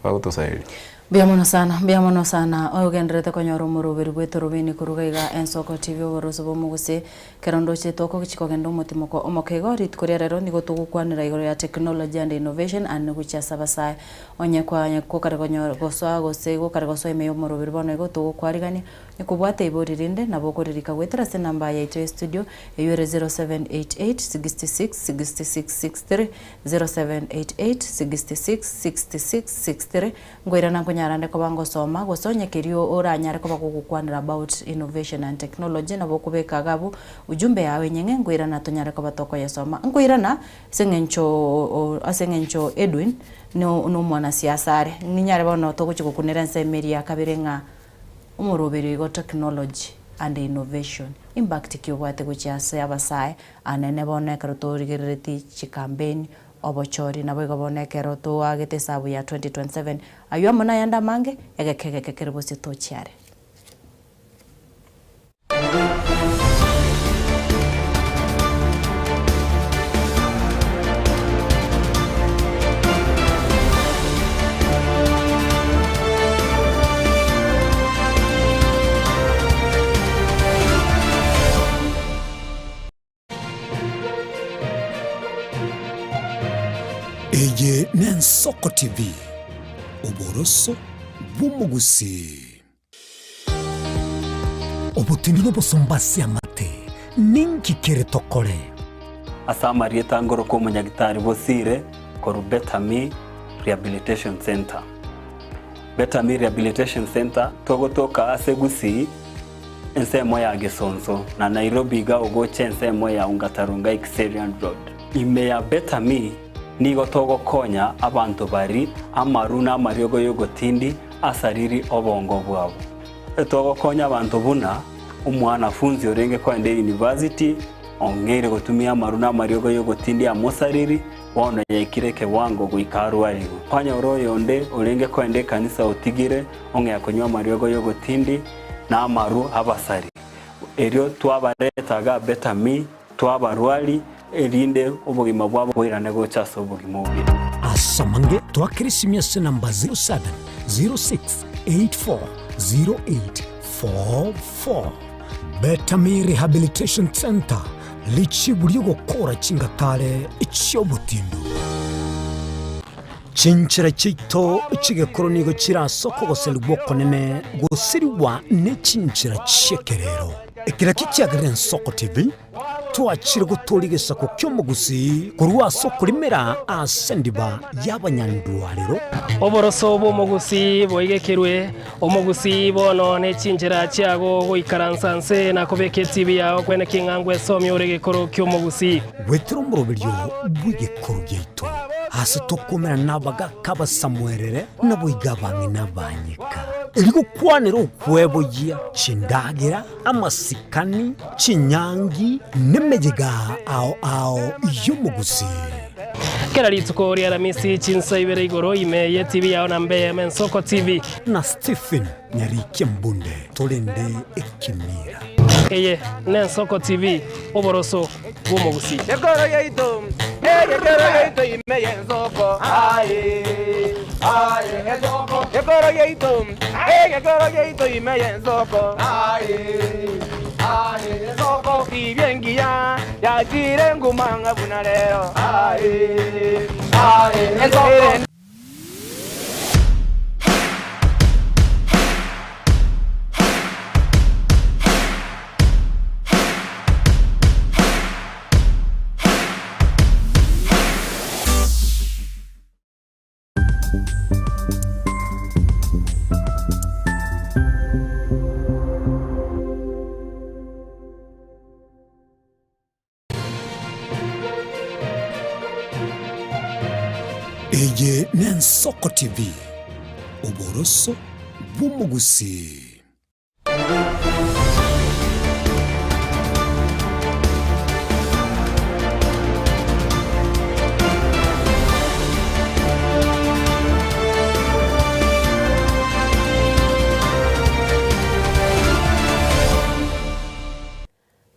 bagotosareria. Mbuya mono sana, mbuya mono sana. Oyogendererete konyora omoroberi bw'etorobini korwa iga Ensoko TV oboroso bw'omogusii. Ekero ndoche togochia kogenda omotimoko omoke igo, rituko ria rero nigo togokwanera igoro ya technology and innovation and gochia ase abasae. Onye kwa gokare konyora gosoa gose gokare gosoa ime y'omoroberi bono igo togokwarigania, onye kobwate ibori rinde nabo okoririka goetera ase enamba yaito ya studio eywo ere 0788 66 66 63, 0788 66 66 63. Nkoirana nkonyara nde koba ngosoma, gose onye kerio oranyare koba gogokwanera about innovation and technology nabo okobeka iga abwo ujumbe yao enyeng'e nkoirana tonyare koba tokoyesoma. Nkoirana ase eng'encho ase eng'encho Edwin no nomwanasiasa are, ninyare bono togochia gokunera ensemo eria ya kabere ng'a omoroberio igo technology and innovation impact ki obwate gochia ase abasae anene bono ekero torigereretie chikampeni Obochori naboigo bono ekero toagete esabu ya 2027, ayio amo nayande amange, egeka egeke kere bosio tochiare. Eye n'Ensoko TV, oboroso bw'omogusii. Obotindi n'obosomba ase amate. Ninki kere tokore? Ase amarieta ngoroka omonyagitari Bosire korwa Betami Rehabilitation Centre. Betami Rehabilitation Centre togotoka ase Gusii ensemo ya Gesonso na Nairobi iga ogocha ensemo ya Ongata-Rongai Kiserian Road. Ime ya Betami nigo togokonya abanto bari amaru na amariogo y'ogotindi asariri obongo bwabo. Togokonya abanto buna omwanafunzi orenge koenda eyunivasiti ong'eire gotumia amaru na amariogo y'ogotindi amosariri, bono yaikire ekewango goika arwarigwe. Kwanyora oyonde orenge koenda ekanisa otigire ong'ea konywa amariogo y'ogotindi na amaru abasari. Erio twabareta iga Betami, twabarwari, erinde obogima bwabo boirane gocha ase obogima obuya. Ase amange twakere esimi ase enamba 0706840844. Betami Rehabilitation Centre, richibu ri'ogokora chingatare chi'obotindu. Chinchera chiaito chi'egekoro nigo chire ase okogoserigwa okonene gosirigwa ne chinchera chi'ekerero. Eke nakio kiagerire Ensoko TV twachire gotooria egesaku ki'omogusii korwa ase okorimera ase endiba y'abanyandwarero. Oboroso bw'omogusii boigekerwe, omogusii bono ne chinchera chiago goikaransa nse na kobeka etibi yao kwene king'a ngwesomia ore egekoro ki'omogusii. Goetera omoroberio bw'egekoro giaito, aase tokomerana nabagaaka abasamuerere, naboigo abang'ina abanyeka, erio gokwanera okweboyia chindagera, amasikani, chinyangi, nemeyega ao ao y'omogusii. Kera rituko ria Aramisi chinsa ibere igoro ime ye TV yao na mbe Ensoko TV. Na Stephen Nyarikia Mbunde torende ekemira. Eye n'Ensoko TV, oboroso bw'omogusii. Ekoro yaito, egekero yaito ime y'ensoko, aye, aye, ensoko. Ekoro yaito, egekero yaito ime y'ensoko, aye, aye, ensoko. Tibia engiya yachire nguma ng'a buna rero, aye, aye, ensoko. Eye n'Ensoko TV, oboroso bw'omogusii.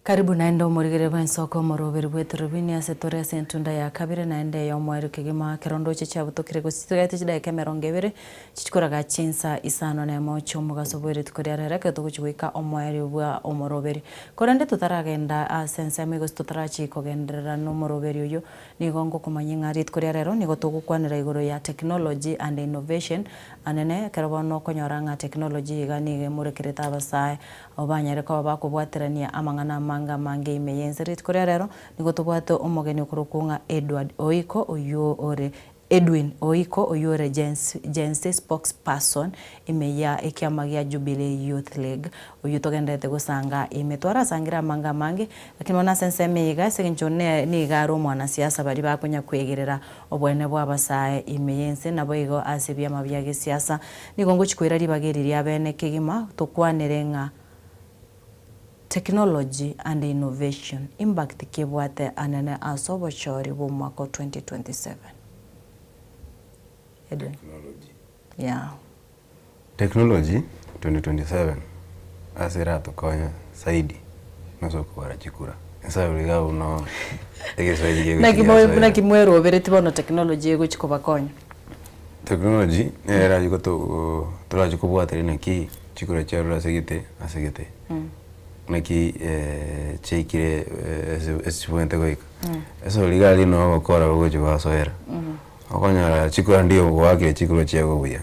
Karibu naende omorigereria bw'ensoko omoroberi bw'eturubini ase tore ase entunda ya kabere naende ey'omoerio kegima ekero ndoche chiabutokire gose chitagete chidakika emerongo ebere chichikoraga chinsa isano na emo chi'omogaso bwe rituko ria rero ekero togochia goika omoerio bwa omoroberi. Korende totaragenda ase ensemo gose totarachi kogenderera nomoroberi oyio nigo ngokomanyia ng'a rituko ria rero nigo togokwanera igoro ya technology and innovation anene ekero bono okonyora ng'a technology iga nigo emorekerete abasae Abwo banyare koba bakobwaterania amang'ana amange amange ime y'ense. Rituko ria rero nigo tobwate omogeni okorokwo ng'a Edward Oiko oyio ore Edwin Oiko oyio ore Gen Z spokesperson ime ya ekiama gia Jubilee Youth League oyio togendererete gosanga ime. Twarasangire amange amange lakini bono ase ensemo eye iga ase eng'encho nigo are omwanasiasa baria bakonya kwegerera obwene bw'abasae ime y'ense naboigo ase ebiama bia gesiasa Nigo ngochia koira ribaga eri ria bene kegima tokwanere ng'a Technology and Innovation impact ki ebwate anene ase obochori bw'omwaka o 2027. Edwin. Yeah. Technology 2027 ase eratokonye zaidi nase okobara chikura. Nsabe iga abwo no egeswahili kegochia Naki mo giasoera. naki mwerobereti bono technology egochia kobakonya? Technology nere erachi goto torachi kobwateria naki chikura chiarure ase gete ase gete. Naki chiaikire ase ase chibwenerete goika. Ase oria iga aria noo ogokora bogochia gwasoera. Okonyora chikura ndio goakire chikura chiago buya,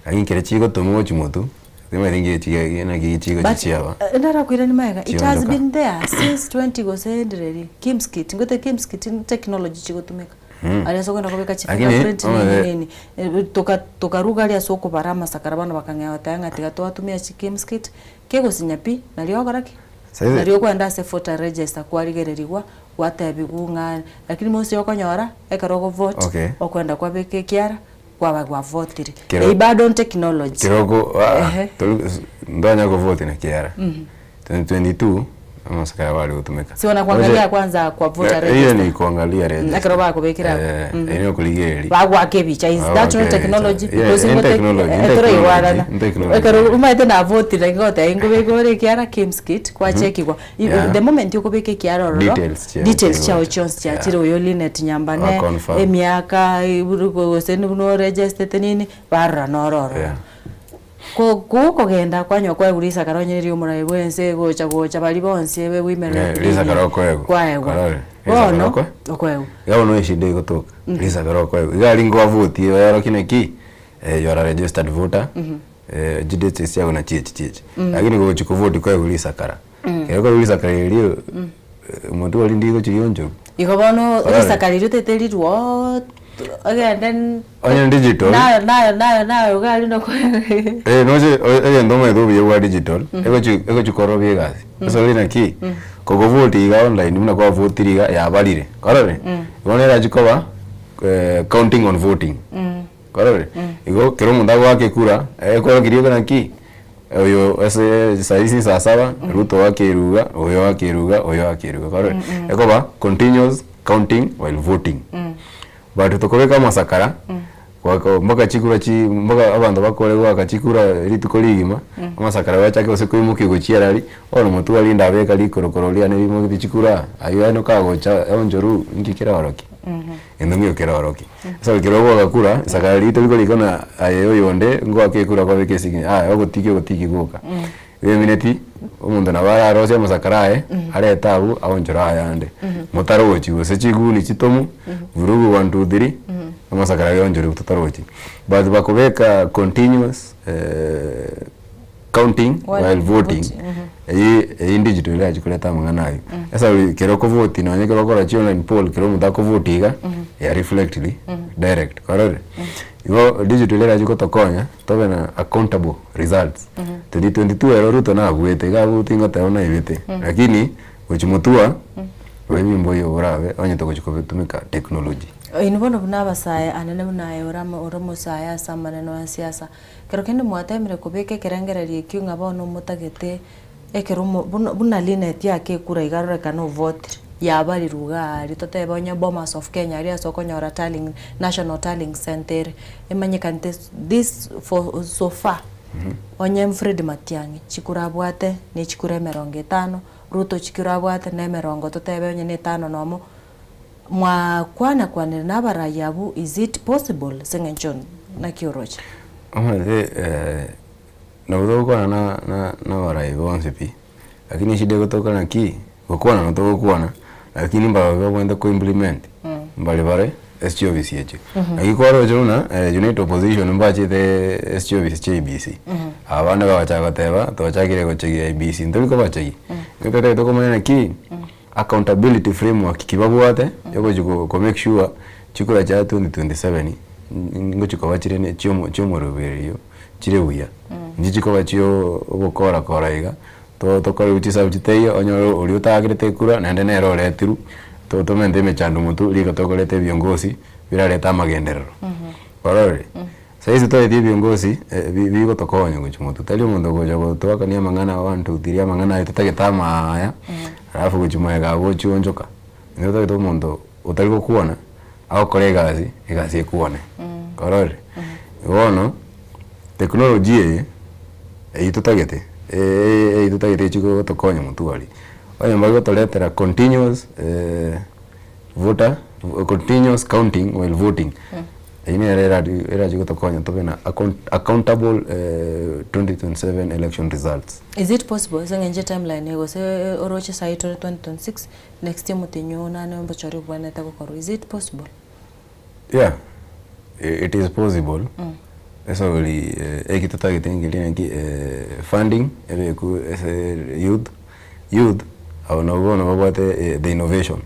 lakini ekero chigotomwa gochia motwe. Timanyeti nki echi naki chigochi But chiaba. eh, ndarakoirania magega, it has Chiondoka. been there since 20 gose endereri, Kimskit, ngote Kimskit ni technology chigotumeka. Aria ase okogenda kobeka chi Lakini, fingerprint nini omanyete- nini. Eh, toka tokaruga aria ase okobara amasakara bono bakang'ea goteba ng'a tiga twatumia chi Kimskit, kegosinya pi, nario ogokora ki? Saizi- Nario okoenda ase voter register kwarigererigwa, gwatebiwu ng'a lakini mostly okonyora, ekero ogovote, Okay. okoenda kwabeka ekiara, kwaba gwavotire. Kero- Eyio bado technology. Kiroko ah, Ehe. tori ntonya kovoti na kiara. 2022 amasakara bari gotumeka. Si wanakuangalia kwanza kwa voter Eh, Hiyo register. ni kuangalia register. Ekero bakobekera abo. Eh, eyo ni okorigereria. Bagwaka ebicha is that not Bagwaka ebicha. technology? Yeah, Because in ngote- technology, in eh, toroigwarana. technology, in technology. Ekero omanyete navotire lakini goteba ingobeka ore ekiara Kimskit kwachekigwa. The moment okobeka ekiara ororo, Details chia- details chia- chiao chionsi chiachire oyo Linet Nyambane, Wa confirm. emiaka, gose buna oregestete nini, barora noro ororo. Yeah. Ko kogenda kwanywa kwaigwa risakara onye riria omorai bwa ense gocha gocha baria bonsi ebe women Eh, rep risakara nini, okoegwa. kwaegwa. Karore. Risakara Bono okwe? okoegwa. Iga bono eshida egotoka. Risakara okoegwa. Iga aria nkwavotie oyorokie naki, eh, you are a registered voter, eh, chidetails chiago nachi echi chiachi. Lakini gochi kovoti kwaegwa risakara. Ekero kwaegwa risakara erio, omonto oria ndigochi rionchoru. Igo bono Orore. risakara erio otagete rirwe ogende Onye digital. nayo nayo nayo nayo iga aria noko Eh, noche egento omanyete obuya bwa digital, egochi egochi korobia egasi. Ase ore naki, kogovoti iga online buna kwavotire iga yabarire, korore? Bono erachi koba counting on voting, korore? Igo kera omonto agoaka ekura, ekorokia rioka naki, oyo ase saisi saa saba, Ruto oakeirwe iga, oyo oakeirwe iga, oyo oakeirwe iga, korore? Ekoba continuous counting while voting. But tokobeka amasakara, goaka mpaka chikura chi mpaka abanto bakore goaka chikura rituko rigima, amasakara bachake gose koimokia gochia erari, bono omotwe arinde abeka rikorokoro riane rimogete chikura, aywo yaani okagocha onchoru nki keraorokie? Egento nkeiyo keraorokie. Ase ekero ogoaka kura, isakara riria tori korika ng'a aye oyonde ngoake ekura kwabeka esignature, yaya ogotiki ogotiki gwoka. Emineti, omonto nabo ararosie amasakara aye, arete abwo aonchore ayande. Motarochi gose chiguni chitomu, vurugu one two three, amasakara aria aonchorwe totarochi. But bakobeka continuous counting while voting, eyio eyio digital erachi koreta amang'ana aywo. Sasa ekero okovoti nonye ekero okora chi online poll kera omonto akovoti iga, ya reflectiri direct, kwarorire? Igo digital erachi gotokonya tobe na accountable results. 2022 ero Ruto nabuete, iga abuete ingoteba naibete, lakini gochia motua, oboibi mboiyo borabe onye togochia kobitumeka technology. Inwe bono buna abasae anene buna aye ore amo ore omosae ase amanene a siasa, ekero kende mwatemire kobeka ekerengererio ekio ng'a bono motagete ekero omo buna buna Linet ake ekura iga arorekane ovotire, yabarirwe iga aria totebe onye Bomas of Kenya aria ase okonyora tallying national tallying centre ere, emanyekanete this for so far, onye Fred Matiang'i chikura abwate ne chikura emerongo etano, Ruto chikura abwate na emerongo totebe onye na etano nomo, mwakwana kwanire na abarai abwo is it possible ase eng'encho naki oroche? Omanyete nabo togokwana na na na abarai bonsi pi, lakini eshida egotoka naki, gokwana nabo togokwana, lakini mbarabwo babwenerete ko implement, mbare bare ase chiofisi echio. Naki kwaroche buna united opposition mbachete ase chiofisi chia IEBC, abande bagachaka goteba twachakire gochegia IEBC, ntori kobachegia, nigo totagete komanya naki, accountability framework ki babwate, yogochi ko ko make sure chikura chia 2027 ngochi koba chire ne chiomo chiomoroberio chire buya. Inche chikoba chio ogokora kora iga, to tokore chisabu chitaiyo onyore oria otagerete ekura naende nere oretirwe, to tomente emechando motwe rika tokoreta ebiongozi birarete amagenderero. Kwarorire? Saisi toetie ebiongozi bi bigotokonya gochia motwe, tari omonto ogocha gotoakania amang'ana one two three amang'ana aye totagete amaaya, alafu gochia magega abwo ochie onchoka. Nigo otagete omonto otari gokwana, agokora egasi, egasi ekwane. Kwarorire? Bono, technology eye, eywo totagete, eywo totagete echi gotokonya motwe aria, onye bagotoretera continuous voter, continuous counting while voting, eywo nere erari erachi gotokonya tobe na accountable 2027 election results. Is it possible ase eng'encho etimeline eye gose oroche saii tore 2026, next year omotienyi oo nane obochori obwenerete gokorwa, is it possible? Yeah, it is possible. Esogori eki totagete nkeria naki funding ebekwe ase youth, youth abo nabwo bono babwate the innovation.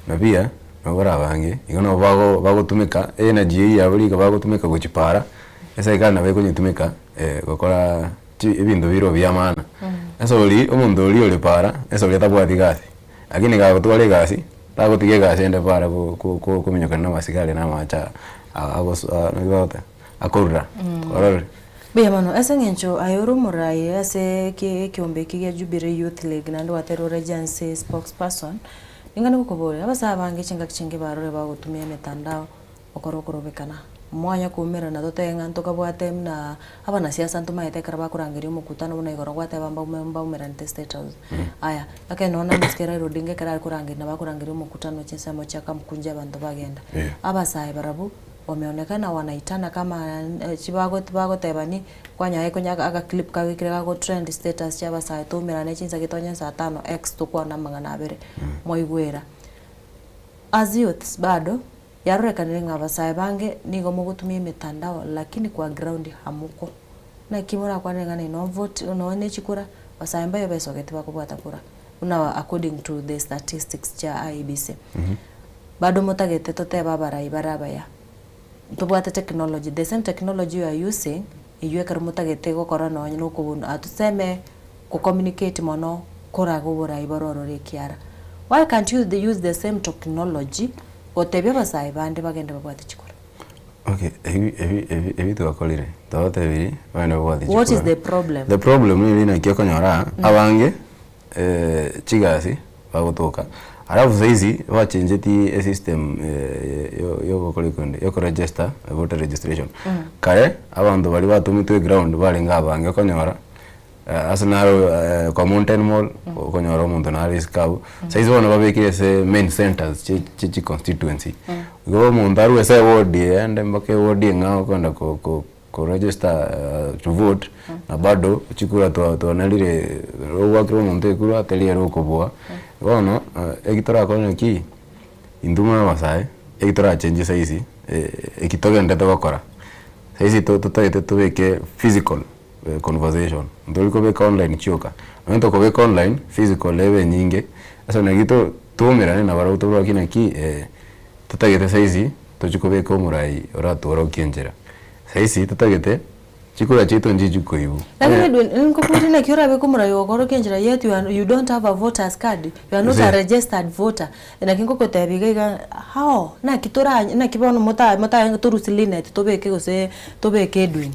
Na pia nabo bare abange igo nabo bago bagotumeka energy eywo yabo riika bagotumeka gochipara, eserikari nabo ekonyetumeka gokora chi ebinto bire bia maana. Esogori omonto oria ore para, esogori atabwati gasi, lakini kagotwara egasi, tagotiga egasi ende para ko- ko- ko- kominyokana na amasigari na amache aa agoso naki bagoteba akorura, ororire. Mbuya mono ase eng'encho aye ore omoraai ase eke ekeombe eke gia Jubilee Youth League naende gwaterwa ore Gen-Z spokesperson, ning'ani gokoboria, abasae abange chingaki chinge barore bagotumia emetandao okore okorobekana, mwanya koumerana totebe ng'a ntokabwate buna abanasiasa ntomaete ekero bakorangeria omokutano buna igoro gwateba mbaume mbaumeranete state house. Aya, ekero nonya na omosike Raila Odinga ekero are korangeria nabo akorangeria omokutano chinsemo chia Kamukunji abanto bagenda. Abasae barabwo wameonekana wanaitana kama chibago bagotebani kwanyora konya aga clip kagekire gago trend status chia abasae toumerane chinsa gete onye saa tano X tokwane amang'ana abere mwaigwera. As youths bado yarorekanire ng'a abasae bange nigo mogotumia emetandao lakini kwa ground hamuko. Naki morakwanere ng'a nainwe vote nonye ne chikura abasae mbaye besogeti bakobwata kura buna according to the statistics chia IEBC. Bado motagete totebe abarai bare abaya, ntobwate technology, the same technology you are using, eywo ekero motagete gokora nonye na okobuna aa tuseme go communicate mono koraga oborai bore ororo ekiara. Why can't you use the same technology gotebia abasae bande bagende babwate chikura? Okay, ebi ebi ebi ebi twakorire, twabatebirie bagende babwate What is chikura. the problem? The problem neri naki okonyora abange chigasi bagotoka alafu saizi bachenjeti esystem yogokora ekonde yokoregister voter registration. Kare abanto baria batometwe eground barenge abange okonyora ase naro kwa mountain mall okonyora omonto nare isiko abwo. Saizi bono babekire ase main centers chie chie chiconstituency. Igo omonto arwe ase eward aende mpaka eward eng'ao okogenda ko ko ko register to vote na bado chikura twa twanarire ogwakera omonto ekura teri ere okobua. Bono eki torakore naki, intwe buna abasae, eki torachengie saisi eki togenderete gokora, saisi to totagete tobeke physical conversation, ntori kobeka online chioka, nonye tokobeka online, physical ebe enyinge, ase naki to toumerane nabarabwo toborake naki totagete saisi tochie kobeka omorai oratworokie enchera. Saisi totagete chikura chiaito nchichi koibwa. Lakini Edwin, nkoborie naki orabeke omorai ogokorokia enchera yet you are you don't have a voters card, you are not a registered voter. Naki ngogotebia iga iga how? Naki tora naki bono mota mota torusie Linet tobeke gose tobeke Edwin,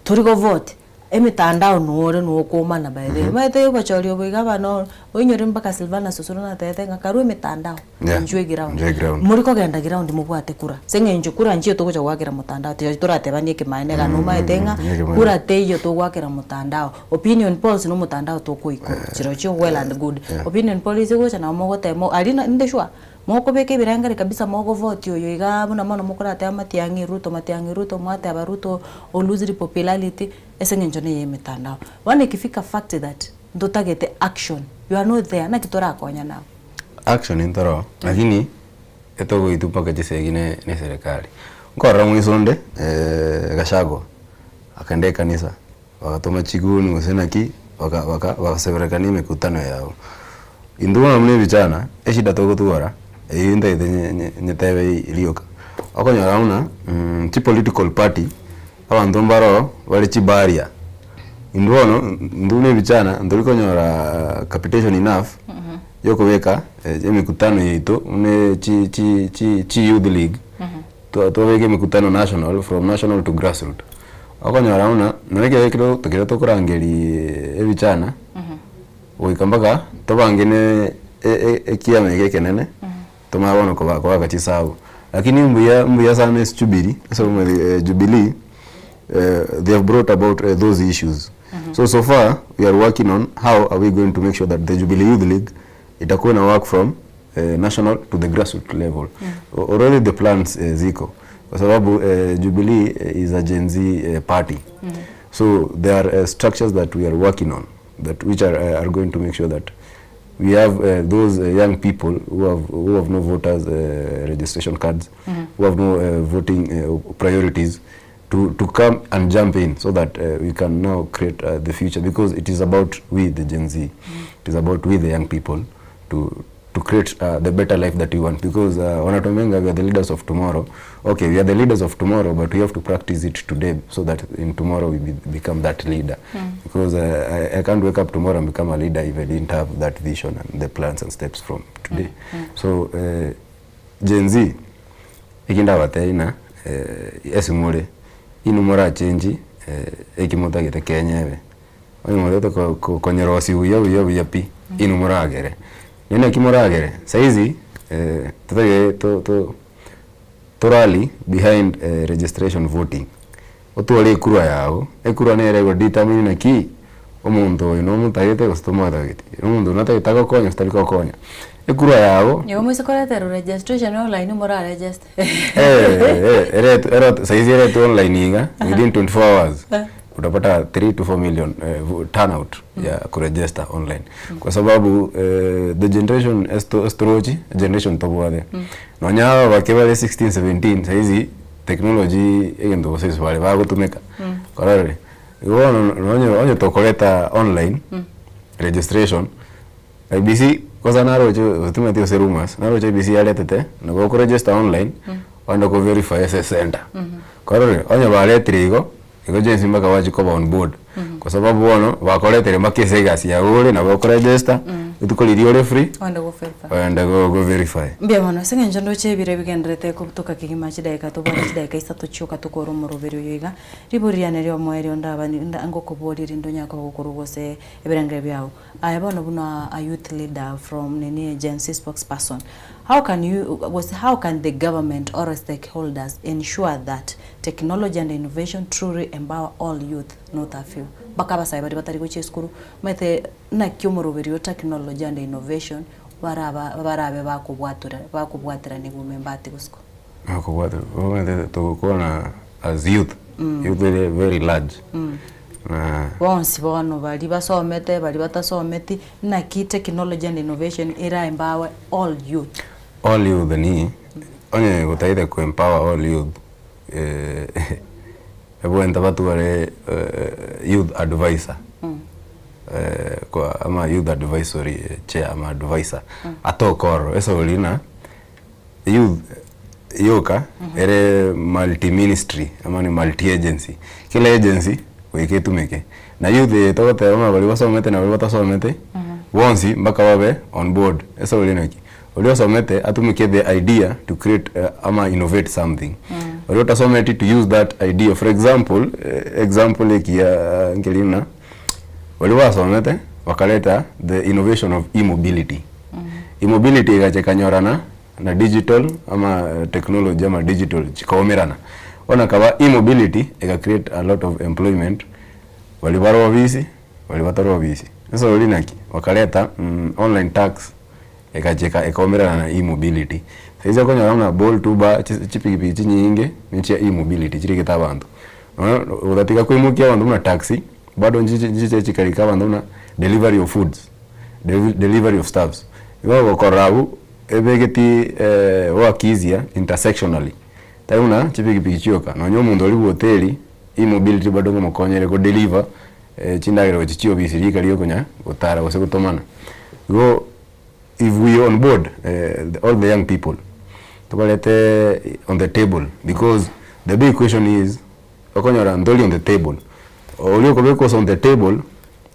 tori go vote. Emetandao noo ore noo okoomana by the way. Omanyete obochori obo iga abana oinyore mpaka Silvanus Osoro natebete ng'a karue emetandao inchwe eground. Inchwe eground. Mori kogenda ground mobwate kura, ase eng'encho kura nchiyo togocha goakera motandao tiga toratebanie ekemaene iga nomanyete ng'a Ekemaene. kura teiyo togoakera motandao. Opinion polls na omotandao tokoikwa, chirochio well and good. Opinion poll ase gocha nabo mogotema aria na inde sure. Mokobeka ebirangare kabisa mogovotia oyo igaa buna mono mokorateba Matiang'i Ruto Matiang'i Ruto mwateba Ruto o lose popularity ase eng'encho neye emetandao. Bono ikifika fact that ntotagete action you are not there naki torakonyane abwo? Action ntoroo lakini etogoitwa mpaka chisegi ne ne eserekari. Nkorora moiso onde Gachagua akaenda ekanisa bagatoma chiguni gose naki baka baka bagaseberekania emekutano yabo. Intwe bono buna ebichana, eshida togotwara, eywo ntagete nye- nye- nyetebe rioka, okonyora buna chipolitical party, abanto mbaroo bare chibarrier, intwe bono intwe buna ebichana ntori konyora capitation enough yokobeka emekutano yaito buna chi chi chi chi youth league. Twabeka emekutano national, from national to grassroot. Okonyora buna nonye ekero ekero ekero tokorangeria ebichana, goika mpaka tobange ne ekiama eke ekenene, tomanye bono koba kobaka chisabu. Lakini mbuya mbuya sana ase Jubilee, ase omanyete Jubilee, they have brought about those issues. So so far we are working on how are we going to make sure that the Jubilee Youth League itakuwa ina work from national to the grassroots level. Already the plans ziko kwa sababu Jubilee is a Gen Z party. So there are structures that we are working on that which are going to make sure that we have those young people who have no voters registration cards, who have no voting priorities. to, to come and jump in so that we can now create the future because it is about we the Gen Z, it is about we the young people to, to create the better life that we want because wanatuambianga we are the leaders of tomorrow. Okay, we are the leaders of tomorrow but we have to practice it today so that in tomorrow we be, become that leader. Because I can't wake up tomorrow and become a leader if I didn't have that vision and the plans and steps from today. So Gen Z eki ndabatebie ng'a ase more inwe morachengi eki motagete Kenya ebe. Onye motagete ko- ko- konyerosia buya buya buya pi, inwe moragere. Naende naki moragere, saizi totagete to- to to rally behind registration voting. Otware ekurwa yago, ekurwa nere ego determine naki omonto oyo nomotagete gose tomotageti, omonto oyo notagete agokonye gose tari gokonya. Ekurwa yago. Nigo moise koreterwa registration online mora register. Eh, eretwe erot saizi eretwe online iga within 24 hours utapata 3 to 4 million turnout ya kuregister online kwa sababu the generation ase torochi generation tobwate nonya aba bake bare 16 17 saizi technology egento gose ase bare bagotumeka kwarorire. Igo bono nonye onye tokoreta online registration IEBC kwanza naroche otimanyeti gose rumours naroche IEBC yaretete nabo okoregister online ogende ko verify ase ecenter. Kwarorire onye baretire igo, igo Gen Z mpaka bachie koba on board kwa sababu bono bakoretire mpaka ase egasi yago ore nabo okoregister rituko riria ore free Ogende go verify. ogende go go verify. Mbuya mono, ase eng'encho ndoche ebiro ebigendererete kobutoka kegima chidakika tobwate chidakika isato chioka tokore omoroberi oyo iga, ribori riane riomoerio ndaba ngokoboria rinde onyare koba gokorwa gose ebirengererio biago. Aye bono buna a youth leader from nini Gen Z spokesperson, how can you gose how can the government or stakeholders ensure that technology and innovation truly empower all youth not a few? Mpaka abasae baria batari gochia esukuru, omanyete naki omoroberi o technology and innovation baraba barabe bakobwatora bakobwateraniwa ime mbati gosiko. Bakobwaterwa, omanyete togokwana as youth, youth ere very large. Na Bonsi bono baria basomete, baria batasometi, naki technology and innovation era empower all youth. All youth ni, onye gotaete ko empower all youth, ebwenerete batware youth advisor kwa ama youth advisory chair ama advisor atoke ororo ase oria ng'a youth yoka ere multi ministry ama ni multi agency, kila agency goika etumeke. Na youth eye togoteba ng'a baria basomete na baria batasomete, bonsi mpaka babe on board ase oria naki, oria osomete atumeke the idea to create ama innovate something, oria otasometi to use that idea. For example, example ekiya nkeri buna baria basomete bakareta the innovation of e-mobility. E-mobility egacha ekanyorana na digital ama technology ama digital chikaomerana. Bono akaba e-mobility ega create a lot of employment baria bare obisi baria batari obisi. Ase oria naki bakareta online tax egacha eka ekaomerana na e-mobility. Saizi okonyora buna Bolt, Uber chipikipiki chinyinge nichia e-mobility chirigete abanto. Nonya ogatiga koimokia abanto buna taxi bado nchiche chikarika abanto buna delivery of foods, delivery of stuffs. Igo ogokorora abwo ebegeti work easier intersectionally. Tari buna chipikipiki chioka, nonya omonto oria bwa hoteli, e-mobility bado ngomokonyere ko deliver chindagera gochia chiofisi rika riokonya gotara gose gotomana. Igo if we on board all the young people tobarete on the table because the big question is okonyora ntori on the table, oria okobekwa ase on the table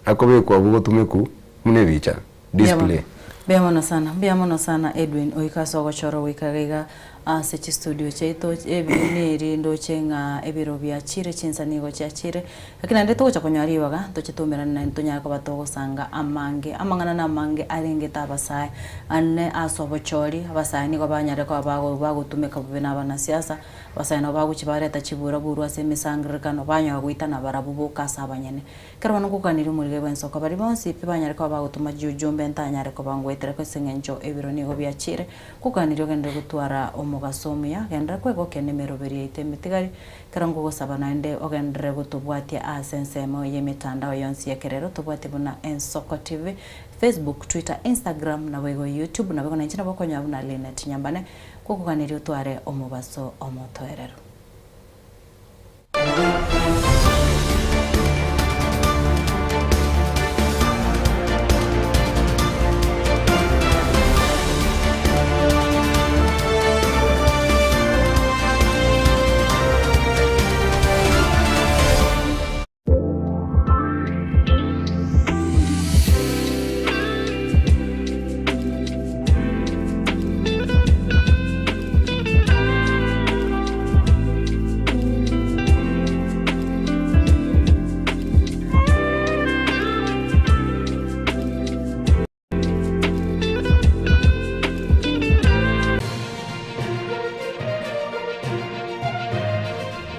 akobekwa abwo gotumeku buna ebicha display. Mbuya mono sana, mbuya mono sana Edwin oika ase ogochora goika iga iga ase chistudio chiaito ebi neri ndoche ng'a ebiro biachire chinsa nigo chiachire lakini naende togocha konyora ribaga toche toumerane naende tonyare koba togosanga amange amang'ana na amange arengete abasae ane ase obochori abasae nigo banyare koba bago bagotumeka bobe na abanasiasa abasae nabo bagochia bareta chibura buru ase emesangererekano banyora goitana barabwo boka ase abanyene. Ekero bono ngokaneria omorige bw'ensoko, baria bonsi pi banyare koba bagotoma chiujumbe ntanyare koba ngoetereka ase eng'encho ebiro nigo biachire. Ngokaneria ogenderere gotwara omogaso omuya, genderera kwegokia nemeroberi yaito emetigari, ekero ngogosaba naende ogenderere gotobwatia ase ensemo y'emetandao yonsi y'ekerero, tobwatie buna Ensoko TV, Facebook, Twitter, Instagram, naboigo YouTube, naboigo nainche nabo okonyora buna Linet Nyambane, ngokoganeria otware omobaso omotoereru.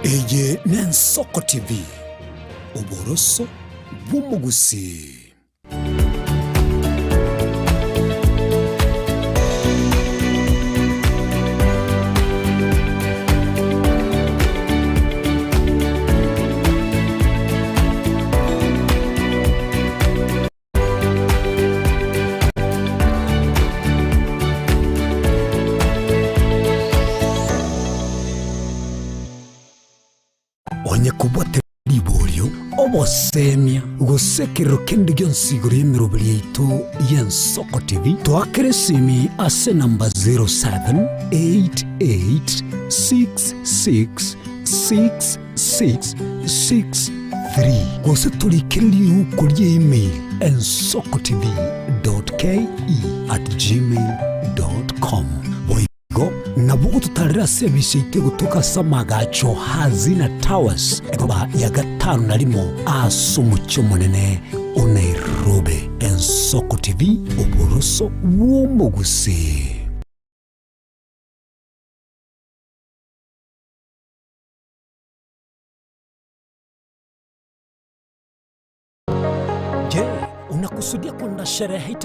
Eye n'Ensoko TV, oboroso bw'omogusii. Onye kobwate riborio, obosemia, gose ekerero kende gionsi igoro y'emeroberi yaito y'Ensoko TV, toakere esimi ase enamba 0788666663 gose torikere riuko ria email ensokotv.ke@gmail.com. Boigo nabo ogototarera ase ebise yaito egotoka ase amagacho Hazina Towers eroba ya gatano na rimo ase omochie omonene o Nairobi. Ensoko TV, oboroso bw'omogusii. Je, unakusudia kwenda sherehe?